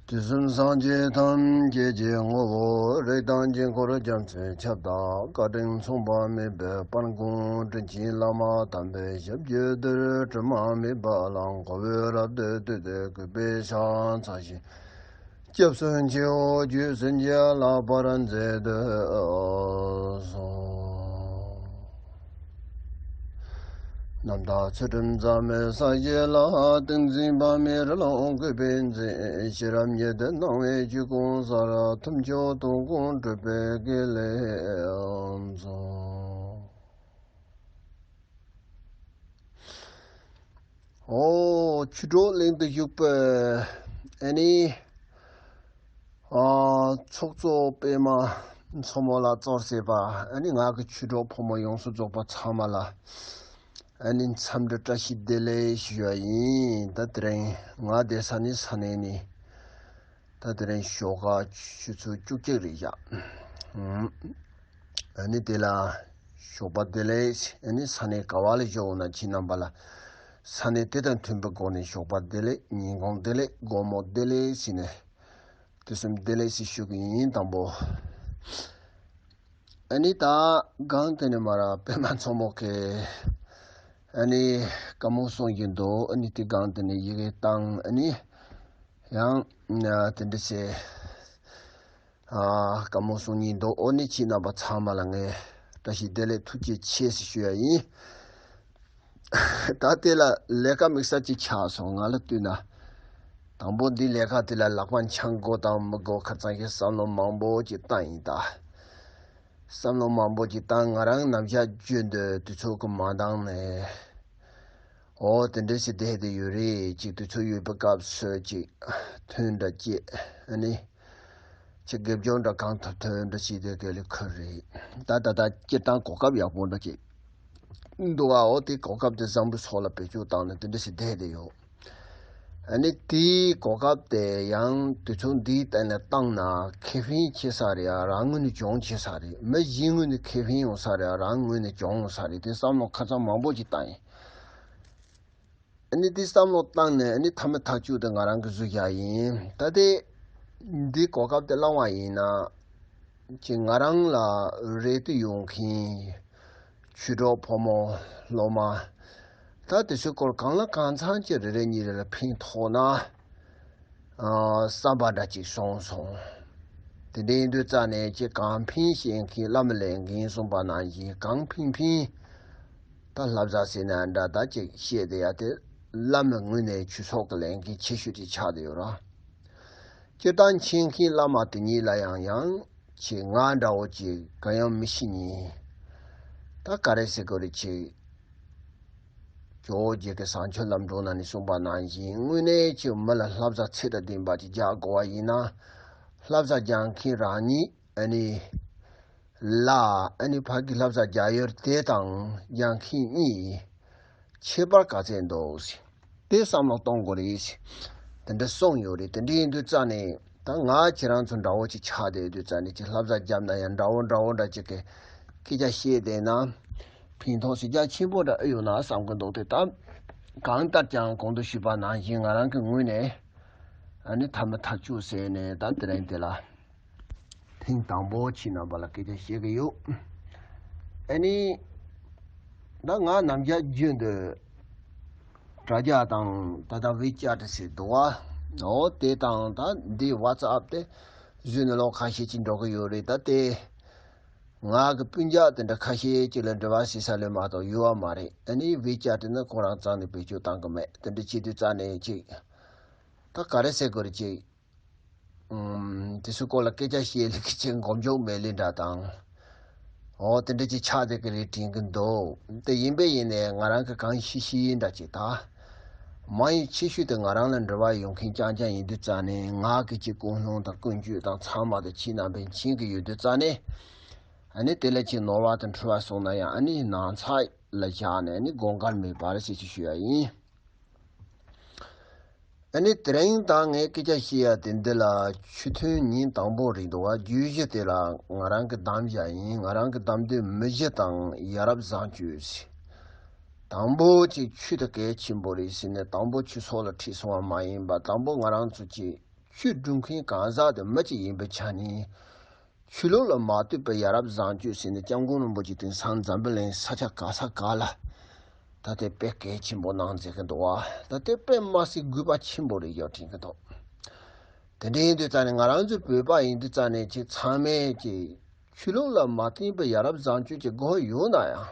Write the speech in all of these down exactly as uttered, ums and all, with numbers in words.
དུས་གསུམ་སངས་རྒྱས་ཐམས་ཅད་ཀྱི་ངོ་བོ། རིགས་དང་དཀྱིལ་འཁོར་རྒྱ་མཚོའི་ཁྱབ་བདག་བཀའ་དྲིན་མཚུངས་པ་མེད་པའི་དཔལ་མགོན་དྲིན་ཅན་བླ་མ་དམ་པའི་ཞབས་ཀྱི་རྡུལ་དྲི་མ་མེད་པ་ལ་མགོ་བོས་རབ་ཏུ་བཏུད་དེ་གུས་པས་ཕྱག་འཚལ་ཞིང་། སྐྱབས་སུ་མཆིའོ། རྒྱུད་བྱིན་གྱིས་བརླབ་པར་མཛད་དུ་གསོལ། རྣམ་དག་ཚུལ་ཁྲིམས་འཛད་མེད་ས་གཞི་ལ། ཏིང་འཛིན་པ་མེད་རི་ཀླུང་བཀོད་པའི་མཛེས། ཤེས་རབ་ཉི་ཟླས་སྣང་བའི་ཆོས་ཀུན་གསལ། ཐུབ་མཆོག་ཐུགས་དགོངས་གྲུབ་པའི་དགེ་ལེགས་མཚོ། ཨོ། ཆོས་གྲོགས་གླིང་དུ་བཞུགས་པའི་ཨ་ནི། ཨ། ཚོགས་གཙོ་པད་མ་མཚོ་མོ་ལགས་གཙོས་བྱས་པ་ཨ་ནི་ང་གི་ཆོས་གྲོགས་ཕོ་མོ་ཡོངས་སུ་རྫོགས་པ་ཚང་མ་ལ་ཨ་ནི་འཚམས་འདྲི་བཀྲ་ཤིས་བདེ་ལེགས་ཞུ་བ་ཡིན། ད་དེ་རིང་ང་བསྡད་ས་ནི་ས་གནས་ནི། ད་དེ་རིང་ཞོགས་ཀ་ཆུ་ཚོད་བཅུ་གཅིག་རེད་བཞག་ཨ་ནི་དེ་ལ་ཞོགས་པ་བདེ་ལེགས། ཨ་ནི་ས་གནས་ག་བ་ལ་བཞུགས་ན་ཁྱེད་རྣམ་པ་ལ་ས་གནས་དེ་དང་མཐུན་པའི་སྒོ་ནས་ཞོགས་པ་བདེ་ལེགས། ཉིན་གུང་བདེ་ལེགས། དགོང་མོ་བདེ་ལེགས་ཟེར་ནས་དུས་གསུམ་བདེ་ལེགས་ཟེར་ཞུ་གི་ཡིན། དང་པོ། ཨ་ནི་ད་སྒང་དེ་ནས་མར་པད་མ་མཚོ་མོ་གིས་ཨ་ནི་བཀའ་མོལ་གསུང་བཞིན་འདུག་ཨ་ནི་དེ་སྒང་དེ་ནས་ཡི་གེ་བཏང་། ཨ་ནི་ཡང་དེ་འདྲ་བྱས། ཨ། བཀའ་མོལ་གསུང་སྙིང་འདོད། ཨོ་ནི་ཁྱེད་རྣམ་པ་ཚང་མ་ལ་ངས་བཀྲ་ཤིས་བདེ་ལེགས་ཐུགས་རྗེ་ཆེ་ཞེས་ཞུ་ཡ་ཡིན། ད་དེ་ལ་ལས་ཀ་དམིགས་བསལ་ཅིག་ཆགས་སོང་ང་ལ་ལྟོས་ན། དང་པོ་འདི་ལས་ཀ་དེ་ལ་ལག་པ་འཆང་དགོས་དང་མི་དགོས་ཁ་ཚང་གི་བསམ་བློ་མང་པོ་ཅིག་བཏང་ཡིན་ད། བསམ་བློ་མང་པོ་ཅིག་བཏང་། ང་རང་ནམ་ཞག་རྒྱུན་དུ་དུས་ཚོད་ཀྱི་མ་འདང་ནས། ཨོ་དེ་འདྲ་ཞིག་བསྡད་དེ་ཡོད་རེད། ཅིག་དུས་ཚོད་ཡོད་པའི་སྐབས་སུ་ཅིག་ཐུན་འདྲ་བཅད། ཨ་ནི་ཅིག་དགེ་སྦྱོར་འདྲ་གང་ཐུབ་ཐུབ་འདྲ་བྱས་དེ་ག་ལེ་ཁུར་རེད། ད་ད་ད་སྤྱིར་བཏང་གོ་སྐབས་ཡག་པོ་འདྲ་ཅིག་འདུག་ཨ། ཨོ་དེ་གོ་སྐབས་དེ་བཟང་པོའི་ཐོག་ལ་བེད་སྤྱོད་བཏང་ནས་དེ་འདྲ་ཞིག་བསྡད་དེ་ཡོད། ཨ་ནི་དེའི་གོ་སྐབས་དེ་ཡང་དུས་ཚོད་འདིའི་སྟེང་ནས་བཏང་ན་ཁེ་ཕན་ཆེ་ས་རེད་ཨ། རང་ངོས་ནས་གྱོང་ཆེ་ས་རེད། མི་གཞན་ངོས་ནས་ཁེ་ཕན་ཡོང་ས་རེད་ཨ། རང་ངོས་ནས་གྱོང་ཡོང་ས་རེད། དེ་བསམ་བློ་ཁ་ཚང་མང་པོ་ཅིག་བཏང་ཡིན། ཨ་ནི་དེ་བསམ་བློ་བཏང་ནས་ཨ་ནི་མཐའ་མའི་ཐག་གཅོད་དེ་ང་རང་གིས་བཟོས་བཞག་ཡིན། ད་དེ་འདི་གོ་སྐབས་དེ་བླངས་པ་ཡིན་ན་ཅིག་ང་རང་ལ་རེ་ལྟོས་ཡོང་མཁན་ཆོས་གྲོགས་ཕོ་མོ་སློབ་མ། ད་དེ་ཚོའི་སྐོར་གང་ལ་གང་འཚམ་ཅིག་རེ་རེ་གཉིས་རེ་ལ་ཕན་ཐོགས་ན། ཨ། བསམ་པ་འདྲ་ཅིག་སོང་སོང་། དེ་འདྲ་ཡིན་དུས་རྩ་ནས་ཅིག་གང་ཕན་བཤད་མཁན་བླ་མའི་ལས་འགན་གསུངས་པ་ནང་བཞིན་གང་ཕན་ཕན། ད་བསླབ་བྱ་ཟེར་ན་འདྲ་ད་ཅིག་བཤད་བསྡད་ཡ་དེ་བླ་མའི་ངོས་ནས་ཆོས་ཚོགས་ཀྱི་ལས་འགན་ཆེ་ཤོས་ཅིག་ཆགས་བསྡད་ཡོད་ར། སྤྱིར་བཏང་མཁྱེན་མཁན་བླ་མ་དེ་ཉིད་ལ་ཡང་ཡང་ཅིག་ང་འདྲ་བོ་ཅིག་གང་ཡང་མི་ཤེས་ཉིན། ད་ག་རེ་ཟེར་དགོས་རེད། ཅིག་ཇོ་བོ་རྗེ་གི་བཟང་སྤྱོད་ལམ་སྒྲོན་ནང་ནས་གསུངས་པ་ནང་བཞིན་དངོས་གནས་ཀྱི་མི་ལ་བསླབ་བྱ་ཚད་དང་ལྡན་པ་ཅིག་རྒྱག་དགོས་པ་ཡིན་ན། བསླབ་བྱ་རྒྱག་མཁན་རང་ཉིད་ཨ་ནི་ལ་ཨ་ནི་ཕ་གི་བསླབ་བྱ་རྒྱག་ཡུལ་དེ་དང་རྒྱག་མཁན་གཉིས་ཁྱད་པར་ག་ཚད་འདུག་ཟེར། དེ་བསམ་བློ་གཏོང་དགོས་རེད་ཟེར། དེ་འདྲ་གསུངས་ཡོད་རེད། དེ་འདྲ་ཡིན་དུས་རྩ་ནས་ད་ང་ཁྱེད་རང་ཚོ་འདྲ་བོ་ཅིག་ཆགས་བསྡད་དུས་རྩ་ནས་ཅིག་བསླབ་བྱ་བརྒྱབ་ན་ཡང་འདྲ་བོ་འདྲ་བོ་འདྲ་ཅིག་གི་སྐད་ཆ་བཤད་བསྡད་ན་ཕན་ཐོགས་ཤིག་རྒྱ་ཆེན་པོ་འདྲ་ཨེ་ཡོང་ན་བསམ་གི་འདུག་དེ་ད་གང་ལྟར་ཀྱང་གོང་དུ་ཞུས་པ་ནང་བཞིན་ང་རང་གི་ངོས་ནས་ཨ་ནི་མཐའ་མའི་ཐག་གཅོད་ཟེར་ནས་ད་དེ་རིང་དེ་ལ། ཐེངས་དང་པོ་ཁྱེད་རྣམ་པ་ལ་སྐད་ཆ་བཤད་ཀྱི་ཡོད། ཨ་ནི། ད་ང་ནམ་རྒྱུན་རྒྱུན་དུ་དྲ་རྒྱ་དང་ད་ལྟ་ཝེ་ཅེ་ཊི་ཟེར་འདུག་བ། འོ་དེ་དང་ད་འདི་ཝ་ཙི་ཨབ་དེ་བཟོས་ནས་ལོ་ཁ་ཤས་ཅིག་འགྲོ་གི་ཡོད་རེད། ད་དེ་ང་གི་སྤུན་ཀྱག་དེ་འདྲ་ཁ་ཤས་ཅིག་ལ་འབྲེལ་བ་བྱེད་ས་ལོས་མ་གཏོགས་ཡོད་བ་མ་རེད། ཨ་ནི་ཝེ་ཅེ་ཊི་ནི་ཁོ་རང་རྩ་ནས་བེད་སྤྱོད་བཏང་གི་མེད། དེ་འདྲ་བྱེད་དུས་རྩ་ནས་ཅིག་ད་ག་རེ་ཟེར་དགོས་རེད་ཅིག་ཨུམ། དེ་ཚོའི་སྐོར་ལ་སྐད་ཆ་བཤད་ལེ་གི་ཅིག་མགོ་མཇུག་མེད་ལེ་འདྲ་དང་། འོ་དེ་འདྲ་ཅིག་ཆགས་བསྡད་ཀྱི་རེད་དྲན་གྱི་འདུག་དེ་ཡིན་པས་ཡིན་ནའི་ང་རང་གི་གང་ཤེས་ཤེས་ཡིན་འདྲ་ཅིག་ད། མ་ཡིན་ཆེ་ཤོས་དེ་ང་རང་ལ་འབྲེལ་བ་ཡོང་མཁན་རྐྱང་རྐྱང་ཡིན་དུས་རྩ་ནས་ང་གི་ཅིག་ཀུན་སློང་དང་ཀུན་སྤྱོད་དང་ཚང་མ་དེ་ཁྱེད་རྣམ་པས་མཁྱེན་གྱི་ཡོད་དུས་རྩ་ནས། ཨ་ནི་དེ་ལ་ཅིག་ནོར་བ་དང་འཁྲུལ་བ་སོང་ན་ཡང་ཨ་ནི་ནང་ཚགས་ལ་བཞག་ནས་ཨ་ནི་དགོངས་འགལ་མེད་པར་ཟེར་ཅིག་ཞུ་ཡ་ཡིན། ཨ་ནི་དེ་རིང་ད་ངས་སྐད་ཆ་བཤད་ཡ་དེ་འདི་ལ་ཆོས་ཐུན་ཉིན་དང་པོ་རེད་འདུག་བ། བརྗོད་གཞི་དེ་ལ་ང་རང་གིས་བདམས་བཞག་ཡིན། ང་རང་གིས་བདམས་དོན་མི་གཞི་དང་ཡ་རབས་བཟང་སྤྱོད་ཟེར། དང་པོ་ཅིག་ཆོས་དེ་གལ་ཆེན་པོ་རེད་ཟེར་ནས་དང་པོ་ཆོས་ཚོགས་ལ་ཁྲིད་སོང་བ་མ་ཡིན་པ། དང་པོ་ང་རང་ཚོ་ཅིག་ ཆོས་སྒྲུབ་མཁན་གང་ཟག་དེ་མི་གཅིག་ཡིན་པའི་ཆ་ནས། ཆོས་ལུགས་ལ་མ་ལྟོས་པའི་ཡ་རབས་བཟང་སྤྱོད་ཟེར་ནས་སྐྱབས་མགོན་རིན་པོ་ཆེ་དེང་སང་འཛམ་བུ་གླིང་ས་ཆ་ག་ས་ག་ལ་ད་ལྟའི་དཔེ་གལ་ཆེན་པོ་གནང་མཛད་ཀྱི་འདུག་བ། ད་ལྟའི་དཔེ་མ་སྲིད་དགོས་པ་ཆེན་པོ་རེད་ཡོད་དྲན་གྱི་འདུག་དེ་འདྲ་ཡིན་དུས་ཙང་ནས་ང་རང་ཚོའི་བོད་པ་ཡིན་དུས་ཙང་ནས་ཅིག་ཚང་མས་ཀྱི་ཆོས་ལུགས་ལ་མ་བརྟེན་པའི་ཡ་རབས་བཟང་སྤྱོད་ཀྱི་དགོས་ཡོད་ན་ཡང་།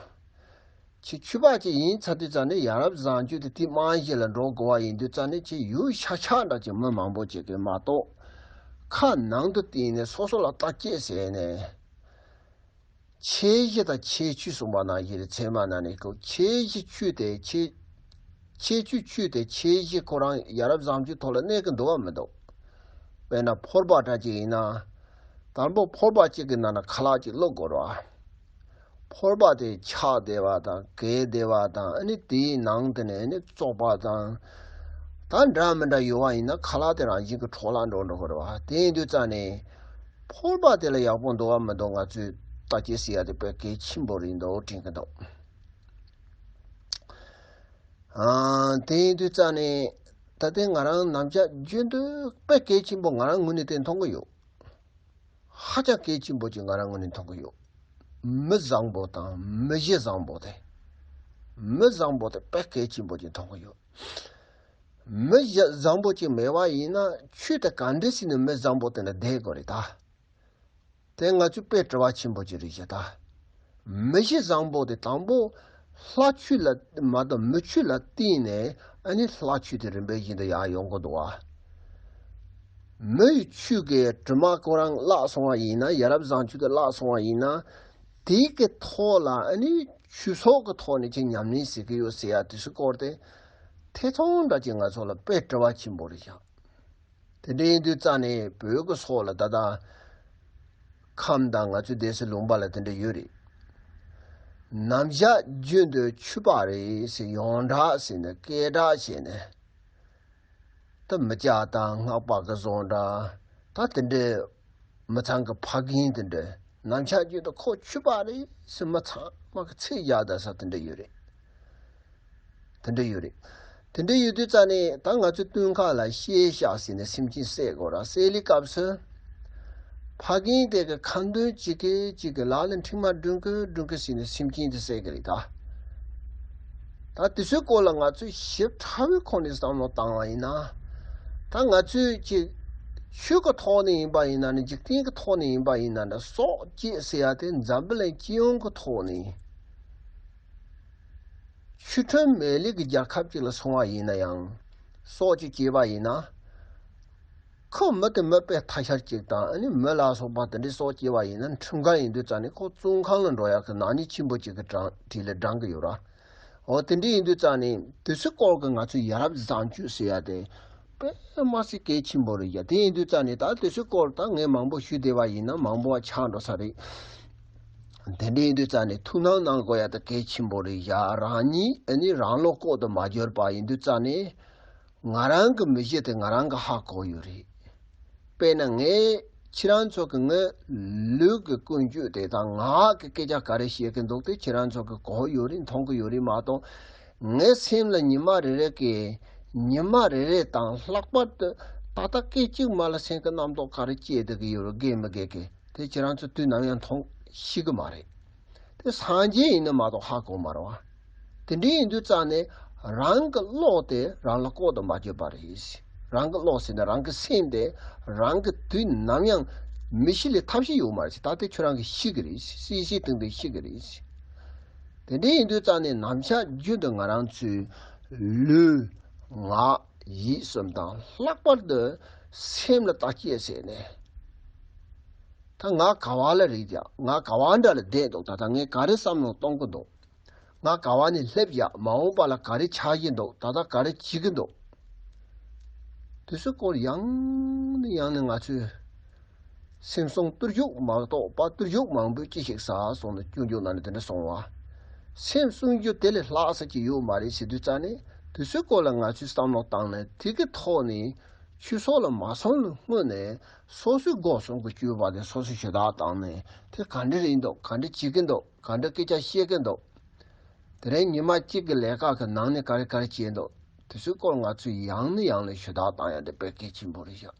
ཁྱེད་ཆོས་པ་ཅིག་ཡིན་ཚར་དུས་ཙང་ནས་ཡ་རབས་བཟང་སྤྱོད་དེ་དེ་རྨང་གཞི་ལ་འགྲོ་དགོས་པ་ཡིན་དུས་ཙང་ནས་ཁྱེད་ཡུལ་ཤ་ཁྲག་འདྲ་ཅིག་མི་མང་པོ་ཅིག་གིས་མ་གཏོགས། ཁ་ནང་དུ་བསྟན་ནས་སོ་སོ་ལ་བརྟག་དཔྱད་བྱས་ནས། ཁྱད་གཞི་དང་ཁྱད་ཆོས་གསུངས་པ་ནང་བཞིན་རེད། ཚད་མ་ནང་ནས་ཁོ་ཁྱད་གཞི་ཆོས་དེ་ཁྱད། ཁྱད་ཆོས་ཆོས་དེ་ཁྱད་གཞི་ཁོ་རང་ཡ་རབས་བཟང་སྤྱོད་ཐོག་ལ་གནས་ཀྱི་འདུག་བ་མི་འདུག་དཔེར་ན་ཕོར་པ་འདྲ་ཅིག་ཡིན་ན། དང་པོ་ཕོར་པ་གཅིག་གི་ནང་ན་ཁ་ལག་ཅིག་བླུག་དགོས་རེད་བ། ཕོར་པ་དེ་ཆག་བསྡད་པ་དང་གས་བསྡད་པ་དང་ཨ་ནི་དེའི་ནང་དེ་ནས་ཨ་ནི་བཙོག་པ་དང་། ད་འདྲ་མི་འདྲ་ཡོད་པ་ཡིན་ན་ཁ་ལག་དེ་རང་བཞིན་གྱི་འཕྲོ་བརླག་འགྲོ་འགྲོ་གི་རེད་བ། དེ་ཡིན་དུས་ཙང་ནས། ཕོར་པ་དེ་ལ་ཡག་པོ་འདུག་བ་མི་འདུག་ང་ཚོས་བརྟག་དཔྱད་བྱེད་ཡ་དེ་དཔེ་གལ་ཆེན་པོ་རེད་འདུག་དྲན་གྱི་འདུག་ཨང་། དེ་ཡིན་དུས་ཙང་ནས་ད་ལྟའི་ང་རང་ནམ་ཞག་རྒྱུན་དུ་དཔེ་གལ་ཆེན་པོ་ང་རང་ངོས་ནས་དེ་མཐོང་གི་ཡོད། ཧ་ཅང་གལ་ཆེན་པོ་ཅིག་ང་རང་ངོས་ནས་མཐོང་གི་ཡོད། མི་བཟང་པོ་དང་མི་གཞི་བཟང་པོ་དེ། མི་བཟང་པོ་དེ་དཔེ་གལ་ཆེན་པོ་ཅིག་མཐོང་གི་ཡོད། མི་གཞི་བཟང་པོ་ཅིག་མེད་པ་ཡིན་ན་ཆོས་དེ་ག་འདྲ་ཞིག་ནས་མི་བཟང་པོ་དེ་ལ་བསྡད་དགོས་རེད་ད། དེ་ང་ཚོས་དཔེ་དྲི་བ་ཆེན་པོ་ཅིག་རེད་ཤག་ད། མི་གཞི་བཟང་པོ་དེ་དང་པོ་ལྷ་ཆོས་ལ་མ་གཏོགས་མི་ཆོས་ལ་བརྟེན་ནས་ཨ་ནི་ལྷ་ཆོས་དེ་རིམ་པས་བཞིན་དུ་ཡར་ཡོང་གི་འདུག་བ། མི་ཡི་ཆོས་ཀྱི་དྲི་མ་ཁོ་རང་བརླག་སོང་བ་ཡིན་ན། ཡ་རབས་བཟང་སྤྱོད་དེ་བརླག་སོང་བ་ཡིན་ན། དེ་གི་ཐོག་ལ་ཨ་ནི་ཆོས་ཚོགས་ཀྱི་ཐོག་ནས་ཅིག་ཉམས་ལེན་བྱེད་ཀྱི་ཡོད་ཟེར་ཡ་དེ་ཚོའི་སྐོར་དེ་ཐེ་ཚོམ་འདྲ་ཅིག་ང་ཚོ་ལ་དཔེ་དྲི་བ་ཆེན་པོ་རེད་ཤག་དེ་འདྲ་ཡིན་དུས་ཙང་ནས་བོད་ཀྱི་སོག་ལ་ད་ལྟ་ཁམས་དང་ང་ཚོའི་སྡེ་སྲིད་ལུང་པ་ལ་དེ་འདྲ་ཡོད་རེད། ནམ་ཞག་རྒྱུན་དུ་ཆོས་པ་རེད་ཟེར། ཡོངས་གྲགས་ཟེར་ནས་སྐད་གྲགས་བྱས་ནས། ད་མི་སྐྱ་དང་སྔགས་པ་གི་བཟོ་འདྲ། ད་དེ་འདྲའི་མི་ཚང་གི་ཕ་རྒན་དེ་འདྲ་ནམ་ཞག་རྒྱུན་དུ་ཁོ་ཆོས་པ་རེད་ཟེར་མི་ཚང་མ་གི་ཚིག་རྒྱག་བསྡད་ས་དེ་འདྲ་ཡོད་རེད། དེ་འདྲ་ཡོད་རེད། དེ་འདྲ་ཡོད་དུས་ཙང་ནས་ད་ང་ཚོའི་སྟོན་ཁ་ལ་ཤེས་བྱ་ཟེར་ནས་སེམས་ཅན་བསད་དགོས་ར། བསད་ལི་སྐབས་སུ་ཕ་རྒན་དེ་གི་ཁ་འདོན་གཅིག་གི་གཅིག་གི་ལག་ལ་མཁྲིག་མ་སྒྲོན་གི་སྒྲོན་གི་ཟེར་ནས་སེམས་ཅན་དེ་བསད་གི་རེད་ད། ད་དེ་ཚོའི་སྐོར་ལ་ང་ཚོས་ཞིབ་ཕྲ་བའི་ཁོངས་ནས་བསམ་བློ་བཏང་བ་ཡིན་ན། ད་ང་ཚོས་ཀྱི་ཆོས་ཀྱི་ཐོག་ནས་ཡིན་པ་ཡིན་ན་ནི་འཇིག་རྟེན་གྱི་ཐོག་ནས་ཡིན་པ་ཡིན་ན་ནི་སྲོག་བཅད་ཟེར་ཡ་དེ་འཛམ་བུ་གླིང་སྤྱི་ཡོངས་ཀྱི་ཐོག་ནས། ཆོས་ཁྲིམས་མེད་ལུགས་ཀྱི་རྒྱལ་ཁབ་ཅིག་ལ་སོང་བ་ཡིན་ན་ཡང་། སྲོག་ཅིག་བཅད་པ་ཡིན་ན། ཁོ་མི་དེ་མི་དཔེ་ཐ་ཤལ་ཅིག་དང་ཨ་ནི་མི་ལ་སོགས་པ་དེ་འདྲའི་སྲོག་བཅད་པ་ཡིན་ན་ཁྲིམས་འགལ་ཡིན་དུས་ཙང་ནས་ཁོ་བཙོན་ཁང་ལ་འགྲོ་ཡག་གི་ནག་ཉེས་ཆེན་པོ་ཅིག་གི་གྲངས་གྲས་ལ་བགྲང་གི་ཡོད་ར། འོ་དེ་འདྲ་ཡིན་དུས་ཙང་ནས་དེ་ཚོའི་སྐོར་གྱི་ང་ཚོའི་ཡ་རབས་བཟང་སྤྱོད་ཟེར་ཡ་དེ་དཔེ་མ་སྲིད་གལ་ཆེན་པོ་རེད་ཡ། དེ་ཡིན་དུས་ཙང་ནས་ད་དེ་ཚོའི་སྐོར་ད་ངས་མང་པོ་ཞུས་བསྡད་པ་ཡིན་ན་མང་པོ་བ་ཆགས་འགྲོ་ས་རེད། དེ་འདྲ་ཡིན་དུས་ཙང་ནས་ཐུགས་སྣང་གནང་དགོས་ཡ་ད་གལ་ཆེན་པོ་རེད་ཡ། རང་ཉིད་ཨ་ནི་རང་བློ་ལྐོག་ཏུ་མ་གྱུར་པ་ཡིན་དུས་ཙང་ནས་ང་རང་གི་མི་གཞི་དེ་ང་རང་གི་ཧ་གོ་ཡོད་རེད། དཔེར་ན་ངས་ཁྱེད་རང་ཚོ་གི་ངའི་ལུས་ཀྱི་ཀུན་སྤྱོད་དེ་དང་ངག་གི་སྐད་ཆ་ག་རེ་བཤད་ཀྱི་འདུག་དེ་ཁྱེད་རང་ཚོ་གི་གོ་ཡོད་རེད། མཐོང་གི་ཡོད་རེད་མ་གཏོགས། ངའི་སེམས་ལ་ཉི་མ་རེ་རེ་གི་ཉི་མ་རེ་རེ་དང་ལྷག་པར་དུ་ད་ལྟ་སྐད་ཅིག་མ་ལ་སེམས་ཀྱི་རྣམ་རྟོག་ག་རེ་སྐྱེས་བསྡད་ཀྱི་ཡོད་རེད། དགེ་མི་དགེ་གི་དེ་ཁྱེད་རང་ཚོ་དུས་ནམ་ཡང་མཐོང་ཤེས་ཀྱི་མ་རེད། དེ་སངས་རྒྱས་ཡིན་ན་མ་གཏོགས་ཧ་གོ་མ་རེད་བ། དེ་འདྲ་ཡིན་དུས་ཙང་ནས་རང་གི་བློ་དེ་རང་ལ་ལྐོག་ཏུ་མ་གྱུར་པ་རེད། རང་གི་བློ་ཟེར་ན་རང་གི་སེམས་དེ་རང་གི་དུས་ནམ་ཡང་མི་ཤི་ལས་ཐབས་ཤེས་ཡོད་མ་རེད། ད་དེ་ཁྱོད་རང་གི་ཤི་གི་རེད། སྲིད་ཞི་དེང་དུ་ཤི་གི་རེད། དེ་འདྲ་ཡིན་དུས་ཙང་ནས་ནམ་ཞག་རྒྱུན་དུ་ང་རང་ཚོའི་ལུས་ངག་ཡིད་གསུམ་དང་ལྷག་པར་དུ་སེམས་ལ་བརྟག་དཔྱད་བྱས་ནས། ད་ང་ག་བ་ལ་རེད་ཀྱང་ང་ག་བ་འདྲ་ལ་བསྡད་འདུག་ད་ལྟ་ངས་ག་རེ་བསམ་བློ་གཏོང་གི་འདུག་ང་ག་བ་ནས་སླེབས་ཡག་མ་འོངས་པ་ལ་ག་རེ་ཆགས་ཀྱི་འདུག་ད་ལྟ་ག་རེ་བྱེད་ཀྱི་འདུག་དེ་ཚོའི་སྐོར་ཡང་ནས་ཡང་ནས་ང་ཚོས་སེམས་གསུང་བརྟུལ་ཞུགས་མ་གཏོགས་པ་བརྟུལ་ཞུགས་མང་པོས་ཅི་ཞིག་ཟ་གསུངས་ནས་སྐྱོན་བརྗོད་ནང་ནས་དེ་འདྲ་གསུངས་བ། སེམས་གསུང་རྒྱུ་དེ་ལས་ལྷག་ས་ཅིག་ཡོད་མ་རེད་ཟེར་དུས་ཙང་ནས་དེ་ཚོའི་སྐོར་ལ་ང་ཚོས་བསམ་བློ་བཏང་ནས་དེ་གི་ཐོག་ནས་ཆོས་ཚོགས་ལ་མ་སོང་ལ་སྔོན་ནས་སོ་སོའི་སྒོ་གསུམ་གྱི་སྤྱོད་པ་དེ་སོ་སོས་ཞུ་དག་བཏང་ནས་དེ་ག་འདྲ་རེད་འདུག་ག་འདྲ་བྱེད་ཀྱི་འདུག་ག་འདྲ་སྐད་ཆ་བཤད་ཀྱི་འདུག་དེ་རིང་ཉི་མ་གཅིག་གི་ལས་ཀ་གི་ནང་ནས་ག་རེ་ག་རེ་བྱས་འདུག་དེ་ཚོའི་སྐོར་ང་ཚོས་ཡང་ནས་ཡང་ནས་ཞུ་དག་བཏང་ཡ་དེ་དཔེ་གལ་ཆེན་པོ་རེད་ཤག་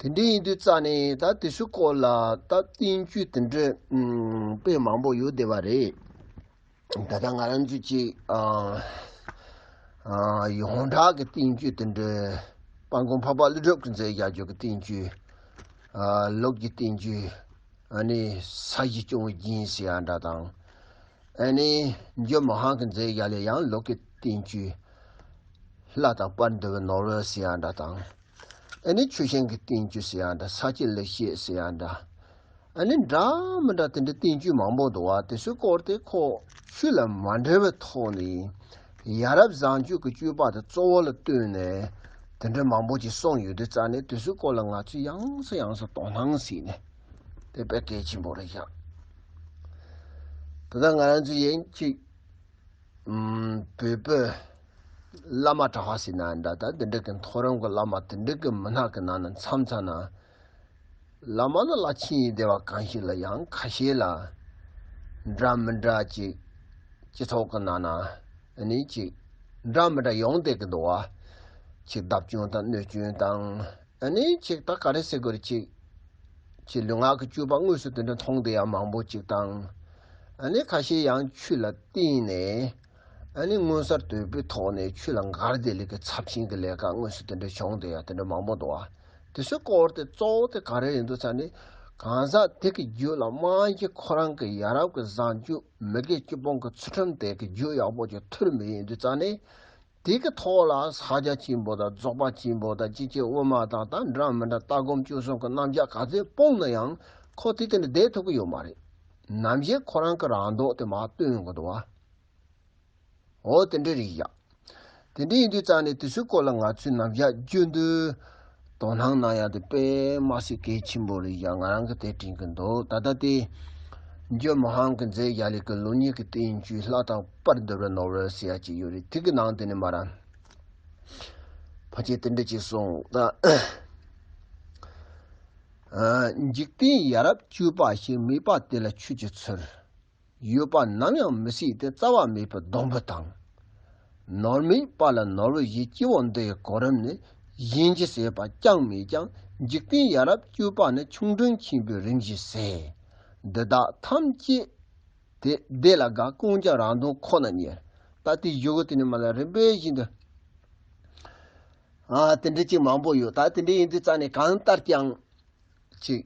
དེ་འདྲ་ཡིན་དུས་རྩ་ནས་ད་དེ་ཚོའི་སྐོར་ལ་ད་བསྟན་བཅོས་དེ་འདྲ་ཨུམ་དཔེ་མང་པོ་ཡོད་བསྡད་པ་རེད། ད་ལྟ་ང་རང་ཚོས་ཅིག་ཨ་ཨ་ཡོངས་གྲགས་ཀྱི་བསྟན་བཅོས་དེ་འདྲ་དཔལ་མགོན་འཕགས་པ་ཀླུ་སྒྲུབ་ཀྱིས་མཛད་བཞག་རྒྱུ་གི་བསྟན་བཅོས། ཨ་ལུགས་ཀྱི་བསྟན་བཅོས། ཨ་ནི་ས་གཞི་སྐྱོང་བའི་རྒྱན་ཟེར་ཡ་འདྲ་དང་། ཨ་ནི་འཇོ་མི་ཧང་གིས་མཛད་ཡ་ལས་ཡང་ལུགས་ཀྱི་བསྟན་བཅོས། ལྷ་དང་དཔལ་འདུལ་བའི་ནོར་བུ་ཟེར་ཡ་འདྲ་དང་། ཨ་ནི་ཆུ་ཤིང་གི་བསྟན་བཅོས་ཟེར་ཡ་འདྲ། ས་སྐྱའི་ལེགས་བཤད་ཟེར་ཡ་འདྲ། ཨ་ནི་འདྲ་མི་འདྲ་དེ་འདྲའི་བསྟན་བཅོས་མང་པོ་འདུག་བ། དེ་ཚོའི་སྐོར་དེ་ཁོ་ཆོས་ལ་མ་འབྲེལ་བའི་ཐོག་ནས་ཡ་རབས་བཟང་སྤྱོད་ཀྱི་སྤྱོད་པ་དེ་གཙོ་བོ་ལ་བཏོན་ནས་དེ་འདྲ་མང་པོ་ཅིག་གསུངས་ཡོད་དུས་རྩ་ནས་དེ་ཚོའི་སྐོར་ལ་ང་ཚོས་ཡང་སེ་ཡང་སེ་དོ་སྣང་བྱས་ནས། དེ་དཔེ་གལ་ཆེན་པོ་རེད་ཤག་ད་ལྟ་ང་རང་ཚོ་ཡིན་གཅིག་ཨུམ་བོད་པའི་བླ་མ་གྲྭ་པ་ཟེར་ན་འདྲ། ད་འདི་འདྲ་གི་མཐོ་རིམ་གྱི་བླ་མ་དེ་འདྲ་གི་མི་སྣ་གི་ནང་ན་མཚམས་མཚམས་ན། བླ་མ་ནི་བླ་ཆེན་ཡིན་བསྡད་པ་གང་ཞིག་ལ་ཡང་ཁ་ཤས་ལ་འདྲ་མི་འདྲ་ཅིག་སྤྱི་ཚོགས་ཀྱི་ནང་ན་ཨ་ནི་ཅིག་འདྲ་མི་འདྲ་ཡོང་བསྡད་ཀྱི་འདུག་བ། ཅིག་བརྡབ་སྐྱོན་དང་གནོད་སྐྱོན་དང་། ཨ་ནི་ཅིག་ད་ག་རེ་ཟེར་དགོས་རེད། ཅིག་ཅིག་ལུས་ངག་གི་སྤྱོད་པ་དངོས་སུ་དེ་འདྲ་མཐོང་བསྡད་ཡ་མང་པོ་ཅིག་དང་། ཨ་ནི་ཁ་ཤས་ཡང་ཆོས་ལ་བརྟེན་ནས་ཨ་ནི་མངོན་གསལ་དོད་པོའི་ཐོག་ནས་ཆོས་ལ་འགལ་བསྡད་ལས་ཀྱི་ཚབས་ཆེན་གྱི་ལས་ཀ་དངོས་སུ་དེ་འདྲ་བྱུང་བསྡད་ཡ་དེ་འདྲ་མང་པོ་འདུག་བ། དེ་ཚོའི་སྐོར་དེ་གཙོ་བོ་དེ་ག་རེ་ཡིན་འདུག་ཟེར་ན། གང་ཟག་དེ་གི་རྒྱུད་ལ་རྨང་གཞི་ཁོ་རང་གི་ཡ་རབས་ཀྱི་བཟང་སྤྱོད་མི་དགེ་བཅུ་སྤོང་གི་ཚུལ་ཁྲིམས་དེ་གི་རྒྱུད་ཡག་པོ་ཅིག་ཐུར་མེད་ཡིན་དུས་རྩ་ནས། དེ་གི་ཐོག་ལ་ས་སྐྱ་ཆེན་པོ་དང་རྫོགས་པ་ཆེན་པོ་དང་སྐྱེ་མཆེད་དབུ་མ་དང་ད་འདྲ་མི་འདྲ་ལྟ་སྒོམ་སྤྱོད་གསུམ་གྱི་རྣམ་གཞག་ག་ཚོད་སྤུངས་ན་ཡང་ཁོ་དེ་དེ་འདྲ་བསྡད་ཐུབ་ཀྱི་ཡོད་མ་རེད། ནམ་ཞིག་ཁོ་རང་གི་རང་མདོག་དེ་མར་སྟོན་དགོས་འདུག་བ། འོ་དེ་འདྲ་རེད་ཡ། དེ་འདྲ་ཡིན་དུས་རྩ་ནས་དེ་ཚོའི་སྐོར་ལ་ང་ཚོས་ནམ་ཞག་རྒྱུན་དུ་དོ་སྣང་གནང་ཡ་དེ་དཔེ་མ་སྲིད་གལ་ཆེན་པོ་རེད་ཡ། ང་རང་གིས་དེ་དྲན་གྱི་འདུག་ད་ལྟ་དེ་འཇོ་མི་ཧང་གིས་མཛད་ཡ་ལས་ཀྱི་ལུགས་གཉིས་ཀྱི་བསྟན་བཅོས་ལྷ་དང་དཔལ་འདུལ་བའི་ནོར་བུ་ཟེར་ཡ་ཅིག་ཡོད་རེད། དེ་གི་ནང་དེ་ནས་མར་ཕལ་ཆེར་དེ་འདྲ་ཅིག་གསུངས། ད་འཇིག་རྟེན་ཡ་རབས་སྤྱོད་པ་ཞིག། མེད་པ་དེ་ལ་ཆོས་ཀྱི་ཚུལ། ཡོད་པ་ནམ་ཡང་མི་སྲིད་དེ། རྩ་བ་མེད་པའི་སྡོང་པོ་དང་། ནོར་མེད་པ་ལ་ནོར་བུ་བཞི། སྐྱེ་བོ་འདི་ཡི་གོ་རིམ་ནི། གཞན་གྱིས་ཟད་པ་ཅང་མེད་ཀྱང་། འཇིག་རྟེན་ཡ་རབས་སྤྱོད་པ་ནི། ཆུང་འབྲིང་ཆེན་པོའི་རིམ་བཞིན་ཟད། འདི་དག་ཐམས་ཅད་དེ་བདེ་ལ་དགའ། ཀུན་ཀྱང་རང་དོན་ཁོ་ན་གཉེར། ད་དེ་བཞུགས་དེ་ནི་མ་ལ་རིམ་པས་བཞིན་དུ། ཨ་དེ་འདྲ་ཅིག་མང་པོ་ཡོད། ད་དེ་འདྲ་ཡིན་དུས་རྩ་ནས་གང་ལྟར་ཀྱང་ཅིག་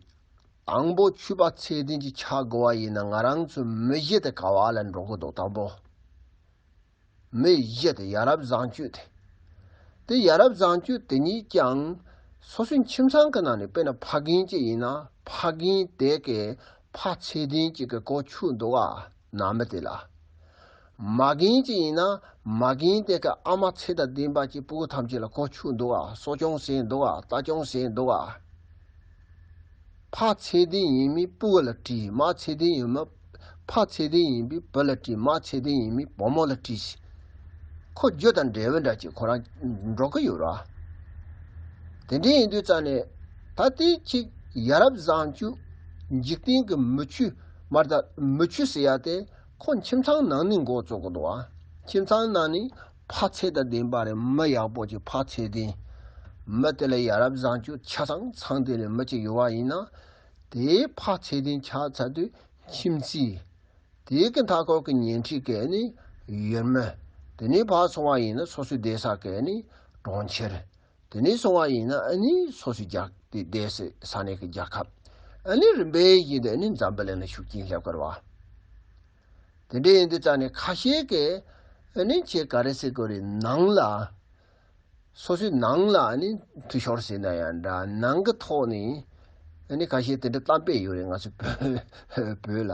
དང་པོ་ཆོས་པ་ཚད་ལྡན་ཅིག་ཆགས་དགོས་པ་ཡིན་ན། ང་རང་ཚོ་མི་གཞི་དེ་ག་བ་ལ་འགྲོ་གི་འདུག་དང་པོ་མི་གཞི་དེ་ཡ་རབས་བཟང་སྤྱོད་དེ། དེ་ཡ་རབས་བཟང་སྤྱོད་དེ་ཉིད་ཀྱང་སོ་སོའི་ཁྱིམ་ཚང་གི་ནང་ནས། དཔེར་ན་ཕ་རྒན་ཅིག་ཡིན་ན་ཕ་རྒན་དེ་གི་ཕ་ཚད་ལྡན་ཅིག་གི་གོ་ཆོད་འདུག་ག་ནང་མི་དེ་ལ། མ་རྒན་ཅིག་ཡིན་ན་མ་རྒན་དེ་གི་ཨ་མ་ཚད་དང་ལྡན་པ་ཅིག་སྤུ་གུ་ཐམས་ཅད་ལ་གོ་ཆོད་འདུག་ག་གསོ་སྐྱོང་བྱས་འདུག་ག་ལྟ་སྐྱོང་བྱས་འདུག་ག་ཕ་ཚད་ལྡན་ཡིན་མིན་སྤུ་གུ་ལ་དྲིས། མ་ཚད་ལྡན་ཡིན་མིན། ཕ་ཚད་ལྡན་ཡིན་པས་བུ་ལ་དྲིས། མ་ཚད་ལྡན་ཡིན་མིན་བུ་མོ་ལ་དྲིས། ཁོ་རྒྱུ་དང་འབྲས་བུ་འདྲ་ཅིག་ཁོ་རང་འགྲོ་གི་ཡོད་ར། དེ་འདྲ་ཡིན་དུས་རྩ་ནས་ད་ལྟའི་ཅིག་ཡ་རབས་བཟང་སྤྱོད། འཇིག་རྟེན་གྱི་མི་ཆོས། མར་ད་མི་ཆོས་ཟེར་ཡ་དེ་ཁོ་ཁྱིམ་ཚང་ནང་ནས་འགོ་བཙུགས་གི་འདུག་ཨ། ཁྱིམ་ཚང་ནང་ནས་ཕ་ཚད་དང་ལྡན་པ་རེད། མི་ཡག་པོ་ཅིག་ཕ་ཚད་ལྡན། མི་དེ་ལ་ཡ་རབས་བཟང་སྤྱོད་ཆ་ཚང་ཚང་དེ་ལས་མི་ཅིག་ཡོད་པ་ཡིན་ན། དེའི་ཕ་ཚད་ལྡན་ཆགས་ཚར་དུས་ཁྱིམ་མཚེས། དེའི་གི་མཐའ་འཁོར་གྱི་ཉེ་འཁྲིས་ཀྱི་ནི་ཡུལ་མི། དེ་ནས་ཕར་སོང་བ་ཡིན་ན་སོ་སོའི་སྡོད་ས་གི་ནི་གྲོང་ཁྱེར། དེ་ནས་སོང་བ་ཡིན་ན་ཨ་ནི་སོ་སོའི་རྒྱལ་དེ་སྡོད་སའི་ས་གནས་ཀྱི་རྒྱལ་ཁབ། ཨ་ནི་རིམ་པས་བཞིན་དུ་ཨ་ནི་འཛམ་བུ་གླིང་ལ་ཤུགས་རྐྱེན་སླེབས་ཀྱི་རེད་བ། དེ་འདྲ་ཡིན་དུས་རྩ་ནས་ཁ་ཤས་ཀྱིས་ཨ་ནི་ཁྱེད་ག་རེ་ཟེར་དགོས་རེད། ནང་ལ། སོ་སོའི་ནང་ལ་ཨ་ནི་འཐུས་ཤོར་ཟེར་ན་ཡང་འདྲ། ནང་གི་ཐོག་ནས་ཨ་ནི་ཁ་ཤས་དེ་འདྲ་གཏམ་དཔེ་ཡོད་རེད། ང་ཚོ་བོད་བོད་ལ།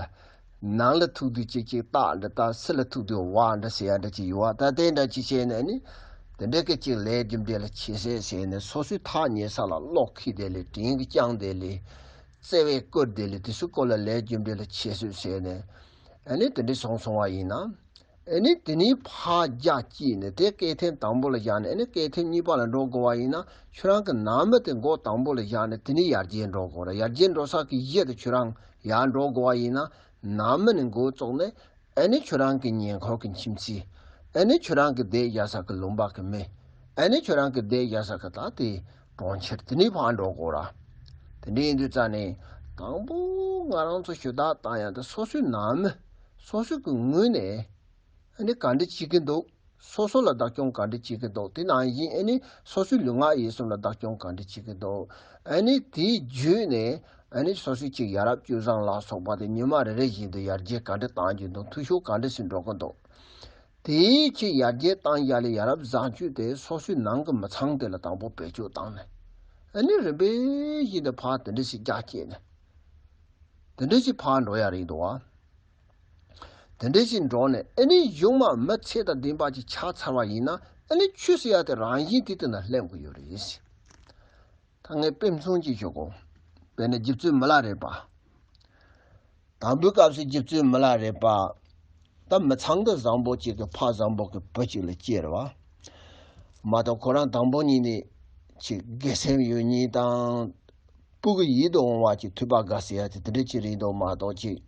ནང་ལ་ཐུག་དུས་གཅིག་གཅིག་སྟག་འདྲ་ལྟ། སྲིད་ལ་ཐུག་དུས་ཝ་འདྲ་ཟེར་ཡ་འདྲ་ཅིག་ཡོད་བ། ད་དེ་འདྲ་ཅིག་བྱས་ནས་ནི་དེ་འདྲ་གི་ཅིག་ལས་རྒྱུ་འབྲས་ལ་ཁྱད་གསོད་བྱས་ནས་སོ་སོའི་ཐག་ཉེ་ས་ལ་གློག་ཁེལ་དེ་ལས། དྲིན་གྱིས་བསྐྱངས་དེ་ལས། བརྩེ་བས་བཀུར་དེ་ལས། དེ་ཚོའི་སྐོར་ལ་ལས་རྒྱུ་འབྲས་ལ་ཁྱད་གསོད་བྱས་ནས་ཨ་ནི་དེ་འདྲ་སོང་སོང་བ་ཡིན་ན། ཨ་ནི་དེ་ནས་ཕར་རྒྱ་བསྐྱེད་ནས་དེ་སྐས་ཐེམ་དང་པོ་ལ་བཞག་ནས། ཨ་ནི་སྐས་ཐེམ་གཉིས་པ་ལ་འགྲོ་དགོས་པ་ཡིན་ན། ཁྱོད་རང་གི་ནང་མི་དེ་འགོ་དང་པོ་ལ་བཞག་ནས་དེ་ནས་ཡར་རྒྱས་འགྲོ་དགོས་རེད། ཡར་རྒྱས་འགྲོ་ས་གི་གཞི་དེ་ཁྱོད་རང་ཡར་འགྲོ་དགོས་པ་ཡིན་ན། ནང་མི་ནས་འགོ་བཙུགས་ནས། ཨ་ནི་ཁྱོད་རང་གི་ཉེ་འཁོར་གྱི་ཁྱིམ་མཚེས། ཨ་ནི་ཁྱོད་རང་གི་བསྡད་བཞག་ས་གི་ལུང་པ་གི་མི། ཨ་ནི་ཁྱོད་རང་གི་བསྡད་བཞག་ས་གི་ད་དེ་གྲོང་ཁྱེར། དེ་ནས་ཕར་འགྲོ་དགོས་ར། དེ་འདྲ་ཡིན་དུས་ཙང་ནས་དང་པོ་ང་རང་ཚོ་ཞུ་དག་བཏང་ཡག་དེ་སོ་སོའི་ནང་མི་སོ་སོའི་གི་ངོས་ནས་ཨ་ནི་ག་འདྲ་བྱེད་ཀྱི་འདུག་སོ་སོ་ལ་བདག་སྐྱོང་ག་འདྲ་བྱེད་ཀྱི་འདུག་དེ་ནང་བཞིན་ཨ་ནི་སོ་སོའི་ལུས་ངག་ཡིད་གསུམ་ལ་བདག་སྐྱོང་ག་འདྲ་བྱེད་ཀྱི་འདུག་ཨ་ནི་དེའི་བརྒྱུད་ནས་ཨ་ནི་སོ་སོའི་ཅིག་ཡ་རབས་སྤྱོད་བཟང་ལ་སོགས་པ་དེ་ཉི་མ་རེ་རེ་བཞིན་དུ་ཡར་རྒྱས་ག་འདྲ་གཏང་རྒྱུ་འདུག་འཐུས་ཤོར་ག་འདྲ་ཞིག་འགྲོ་གི་འདུག་དེའི་ཆེད་ཡར་རྒྱས་བཏང་ཡ་ལ་ཡ་རབས་བཟང་སྤྱོད་དེ་སོ་སོའི་ནང་གི་མི་ཚང་དེ་ལ་དང་པོ་བེད་སྤྱོད་བཏང་ནས། ཨ་ནི་རིམ་པས་བཞིན་དུ་ཕར་དེ་འདྲ་ཞིག་རྒྱ་བསྐྱེད་ནས། དེ་འདྲ་ཞིག་ཕར་འགྲོ་ཡ་རེད་འདུག་བ། དེ་འདྲ་ཞིག་འགྲོ་ནས་ཨ་ནི་གཞུག་མ་མི་ཚེ་དང་ལྡན་པ་ཅིག་ཆགས་ཚར་བ་ཡིན་ན་ཨ་ནི་ཆོས་ཟེར་ཡ་དེ་རང་བཞིན་དེ་དེ་ན་སླེབས་དགོས་ཡོད་རེད། ད་ངས་དཔེ་མཚོན་ཅིག་ཞུ་གོ། དཔེར་ན་རྗེ་བཙུན་མི་ལ་རས་པ། དང་པོའི་སྐབས་སུ་རྗེ་བཙུན་མི་ལ་རས་པ། ད་མི་ཚང་གི་བཟང་པོ་གཅིག་གི་ཕ་བཟང་པོ་གི་བུ་གཅིག་ལ་སྐྱེས་རེད་བ། མ་གཏོགས་ཁོ་རང་དང་པོ་ཉིད་ནས་ཅིག་དགེ་སེམས་ཡོད་མཁན་དང་། སྤུ་གུ་ཡིད་དུ་འོང་བ་ཅིག་ཐོས་པ་དགའ་ཟེར་ཡ་དེ་དེ་འདྲ་ཅིག་རེད་འདུག་མ་གཏོགས་ཅིག་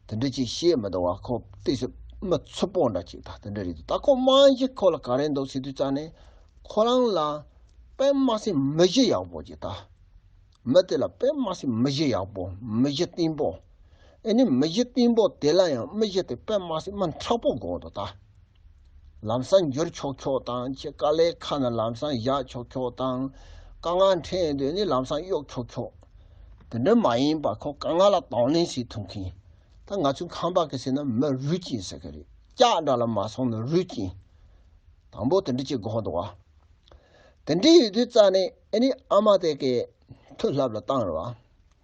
དེ་འདྲ་ཅིག་ཤེས་མི་འདུག་བ། ཁོ་ཏོག་ཙམ་མི་ཚུགས་པོ་འདྲ་ཅིག་དང་དེ་འདྲ་རེད་འདུག་ད་ཁོ་རྨང་གཞི་ཁོ་ལ་ག་རེ་འདུག་ཟེར་དུས་ཙང་ནས་ཁོ་རང་ལ་དཔེ་མ་སྲིད་མི་གཞི་ཡག་པོ་ཅིག་ད། མི་དེ་ལ་དཔེ་མ་སྲིད་མི་གཞི་ཡག་པོ་མི་གཞི་བརྟན་པོ། ཨེ་ནི་མི་གཞི་བརྟན་པོ་དེ་ལ་ཡང་མི་གཞི་དེ་དཔེ་མ་སྲིད་མི་མཁྲེགས་པོ་དགོས་འདུག་ད། ལམ་སང་འགྱུར་ཆོག་ཆོག་དང་ཁྱེད་དཀའ་ལས་ཁ་ནས་ལམ་སང་བཞག་ཆོག་ཆོག་དང་། དཀའ་ངལ་འཕྲད་ཡོང་དུས་ནི་ལམ་སང་གཡོག་ཆོག་ཆོག་དེ་འདྲ་མ་ཡིན་པ་ཁོ་དཀའ་ངལ་ལ་གདོང་ལེན་བྱེད་ཐུབ་མཁན། ད་ང་ཚོའི་ཁམས་པ་གི་ཟེར་ན་མི་རུས་ཅན་ཟེར་གི་རེད། ལྕགས་འདྲ་ལ་མ་སོང་ན་རུས་ཅན། དང་པོ་དེ་འདྲ་ཅིག་དགོས་འདུག་བ། དེ་འདྲ་ཡོད་དུས་ཙང་ནས་ཨེ་ནི་ཨ་མ་དེ་གི་མཐུ་ལྷབ་ལ་བཏང་རེད་བ།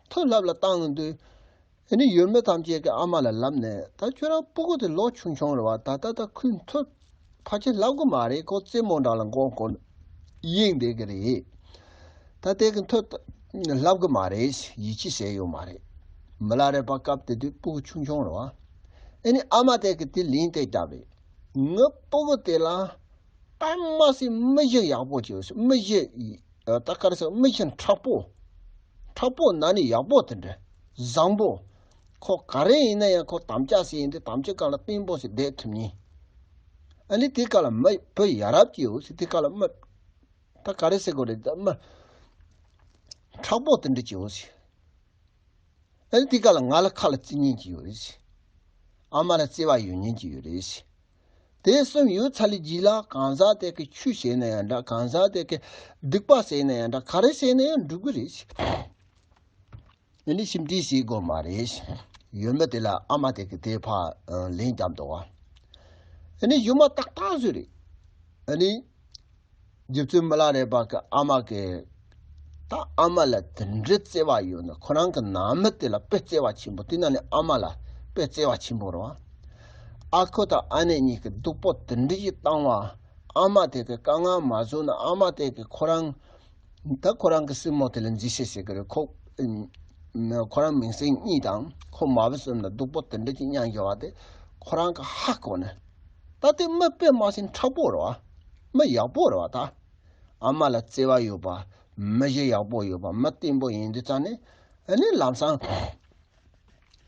མཐུ་ལྷབ་ལ་བཏང་དུས་ཨེ་ནི་ཡུལ་མི་ཐམས་ཅད་ཀྱིས་ཨ་མ་ལ་ལབ་ནས་ད་ཁྱོད་རང་སྤུ་གུ་དེ་ལོ་ཆུང་ཆུང་རེད་བ། ད་ད་ད་ཁོས་མཐུ་ཕལ་ཆེར་ལྷབ་གི་མ་རེད། ཁོ་རྩེད་མོ་འདྲ་ལ་མགོ་སྐོར་གཡེང་བསྡད་གི་རེད། ད་དེ་གི་མཐུ་ལྷབ་གི་མ་རེད། ཡིད་ཆེས་བྱས་ཡོད་མ་རེད། མི་ལ་རས་པ་སྐབས་དེ་དུས་སྤུ་གུ་ཆུང་ཆུང་རེད་བ། ཨེ་ནི་ཨ་མ་དེ་གི་དེ་ལན་དེ་བརྒྱབ་རེད། ངའི་སྤུ་གུ་དེ་ལ་དཔེ་མ་སྲིད་མི་གཞི་ཡག་པོ་ཅིག་ཡོད། མི་གཞི་ད་ག་རེ་ཟེར། མི་གཞི་མཁྲེགས་པོ། མཁྲེགས་པོ་ན་ནི་ཡག་པོ་དེ་འདྲ་བཟང་པོ། ཁོ་ག་རེ་ཡིན་ན་ཡང་ཁོ་དམ་བཅའ་ཟེར་ཡིན་དུས་དམ་བཅའ་སྒང་ལ་བརྟན་པོ་ཞིག་བསྡད་ཐུབ་མཁན། ཨ་ནི་དེ་ག་ལ་མི་བུ་ཡ་རབས་ཅིག་ཡོད་ཟེར། དེ་ག་ལ་མི་ད་ག་རེ་ཟེར་དགོས་རེད། ད་མི་མཁྲེགས་པོ་དེ་འདྲ་ཅིག་ཡོད་ཟེར། ཨ་ནི་དེ་ག་ལ་ང་ལ་ཁ་ལ་བརྩི་མཁན་ཅིག་ཡོད་རེད་ཟེར། ཨ་མ་ལ་བརྩེ་བ་ཡོད་མཁན་ཅིག་ཡོད་རེད་ཟེར། དེ་གསུམ་ཡོད་ཚར་ལས་རྗེས་ལ་གང་ཟག་དེ་གི་ཆོས་བྱས་ན་ཡང་འདྲ། གང་ཟག་དེ་གི་སྡིག་པ་བྱས་ན་ཡང་འདྲ། ག་རེ་བྱས་ན་ཡང་འགྲིག་གི་རེད། ཨ་ནི་ཞིབ་འབྲི་བྱེད་དགོས་མ་རེད། ཡུལ་མི་དེ་ལ་ཨ་མ་དེ་གི་དེ་ཕར་ལན་བརྒྱབ་འདུག་བ། ཨ་ནི་གཞུག་མ་ཏག་ཏག་བཟོས་རེད། ཨ་ནི། རྗེ་བཙུན་མི་ལ་རས་པ་གི་ཨ་མ་གི། ད་ཨ་མ་ལ་དེ་འདྲའི་བརྩེ་བ་ཡོད་ན། ཁོ་རང་གི་ནང་མི་དེ་ལ་དཔེ་བརྩེ་བ་ཆེན་པོ། དེ་ན་ནི་ཨ་མ་ལ་དཔེ་བརྩེ་བ་ཆེན་པོ་རེད་བ། ཨ་ཁུ་དང་ཨ་ནེ་གཉིས་ཀྱི་སྡུག་པོ་དེ་འདྲ་ཞིག་བཏང་བ། ཨ་མ་དེ་གི་དཀའ་ངལ་མ་བཟོད་ན། ཨ་མ་དེ་གི་ཁོ་རང་། ད་ཁོ་རང་གི་སྲིང་མོ་དེ་ལ་མཛེས་བཤད་བྱེད་ཀྱི་རེད། ཁོ། ཁོ་རང་མིང་སྲིང་གཉིས་དང་ཁོ་མ་བུ་གསུམ་ལ་སྡུག་པོ་དེ་འདྲ་ཞིག་མྱངས་བཞག་པ་དེ་ཁོ་རང་གི་ཧ་གོ་ནས། ད་དེ་མི་དཔེ་མ་སྲིད་མཁྲེགས་པོ་རེད་བ། མི་ཡག་པོ་རེད་བ་ད། ཨ་མ་ལ་བརྩེ་བ་ཡོད་པ། མི་གཞི་ཡག་པོ་ཡོད་པ། མི་བརྟན་པོ་ཡིན་དུས་ཙང་ནས་ཨ་ནི་ལམ་སང་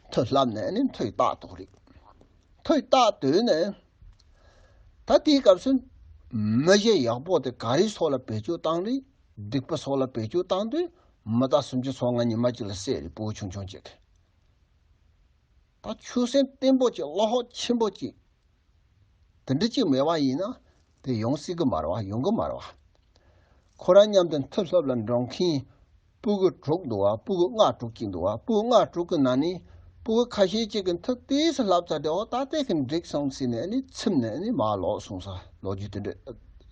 མཐུ་ལྷབ་ནས་ཨ་ནི་མཐུ་ཡིས་བཏགས་འདུག་རེད། མཐུ་ཡིས་བཏགས་འདུག་ནས། ད་དེའི་སྐབས་སུ་མི་གཞི་ཡག་པོ་དེ་ག་རེ་སོགས་ལ་བེད་སྤྱོད་བཏང་རེད། སྡིག་པ་སོགས་ལ་བེད་སྤྱོད་བཏང་དུས་མི་རྟག་སུམ་ཅུ་སོ་ལྔ་ཉི་མ་གཅིག་ལ་བསད་རེད། སྤུ་གུ་ཆུང་ཆུང་གཅིག་གིས། ད་ཆོས་སེམས་བརྟན་པོ་གཅིག་བློ་ཁོག་ཆེན་པོ་གཅིག་དེ་འདྲ་གཅིག་མེད་པ་ཡིན་ན་དེ་ཡོང་སྲིད་གི་མ་རེད་བ། ཡོང་གི་མ་རེད་བ། ཁོ་རང་མཉམ་དུ་མཐུ་ལྷབ་ལ་འགྲོ་མཁན་སྤུ་གུ་དྲུག་འདུག་བ། སྤུ་གུ་ལྔ་དྲུག་གཅིག་འདུག་བ། སྤུ་གུ་ལྔ་དྲུག་གི་ནང་ནས་སྤུ་གུ་ཁ་ཤས་གཅིག་གིས་མཐུ་ཏོག་ཙམ་ལྷབ་ཚར་དུས། འོ་ད་དེ་གི་འགྲིག་སོང་ཟེར་ནས་ཨ་ནི་ཚིམ་ནས་ཨ་ནི་མར་ལོག་སོང་ས་ལོ་རྒྱུས་དེ་འདྲ་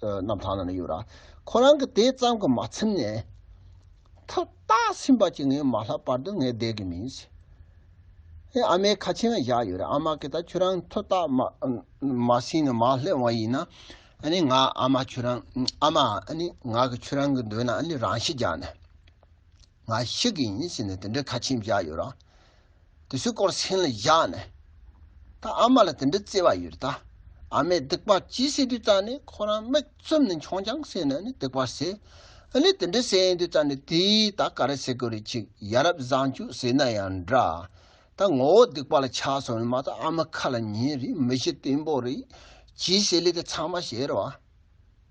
རྣམ་ཐར་ནང་ན་ཡོད་ར། ཁོ་རང་གིས་དེ་ཙམ་གྱིས་མ་ཚིམ་ནས། མཐུ་རྟགས་ཟིན་པ་ཅིག་ངས་མ་ལྷབ་བར་དུ་ངས་བསྡད་གི་མིན་ཟེར། ཨེ་ཨ་མའི་ཁ་ཆེམས་བཞག་ཡོད་རེད། ཨ་མ་གིས་ད་ཁྱོད་རང་མཐུ་རྟགས་མ་མ་ཟིན་ནས་མར་སླེབས་པ་ཡིན་ན། ཨ་ནི་ང་ཨ་མ་ཁྱོད་རང་ཨ་མ་ཨ་ནི་ང་གིས་ཁྱོད་རང་གི་མདུན་ན་ཨ་ནི་རང་ཤི་རྒྱག་ནས། ང་ཤི་གི་ཡིན་ཟེར་ནས་དེ་འདྲའི་ཁ་ཆེམས་བཞག་ཡོད་ར། དེ་ཚོའི་སྐོར་སེམས་ལ་བཞག་ནས། ད་ཨ་མ་ལ་དེ་འདྲའི་བརྩེ་བ་ཡོད་རེད་ད། ཨ་མས་སྡིག་པ་ཅི་བྱེད་དུས་ཙང་ནས་ཁོ་རང་མིག་བཙུམ་ནས་མཆོང་རྐྱང་བྱས་ནས་ནི་སྡིག་པ་བྱེད། ཨ་ནི་དེ་འདྲ་བྱས་ཡིན་དུས་ཙང་ནས་དེའི་ད་ག་རེ་ཟེར་དགོས་རེད། ཅིག་ཡ་རབས་བཟང་སྤྱོད་ཟེར་ན་ཡང་འདྲ། ད་ངོ་བོ་སྡིག་པ་ལ་ཆགས་སོང་ནས་མ་གཏོགས་ཨ་མ་ཁ་ལ་ཉན་རེད། མི་གཞི་བརྟན་པོ་རེད། ཅི་བྱེད་ལས་དེ་ཚང་མ་བྱེད་རེད་བ།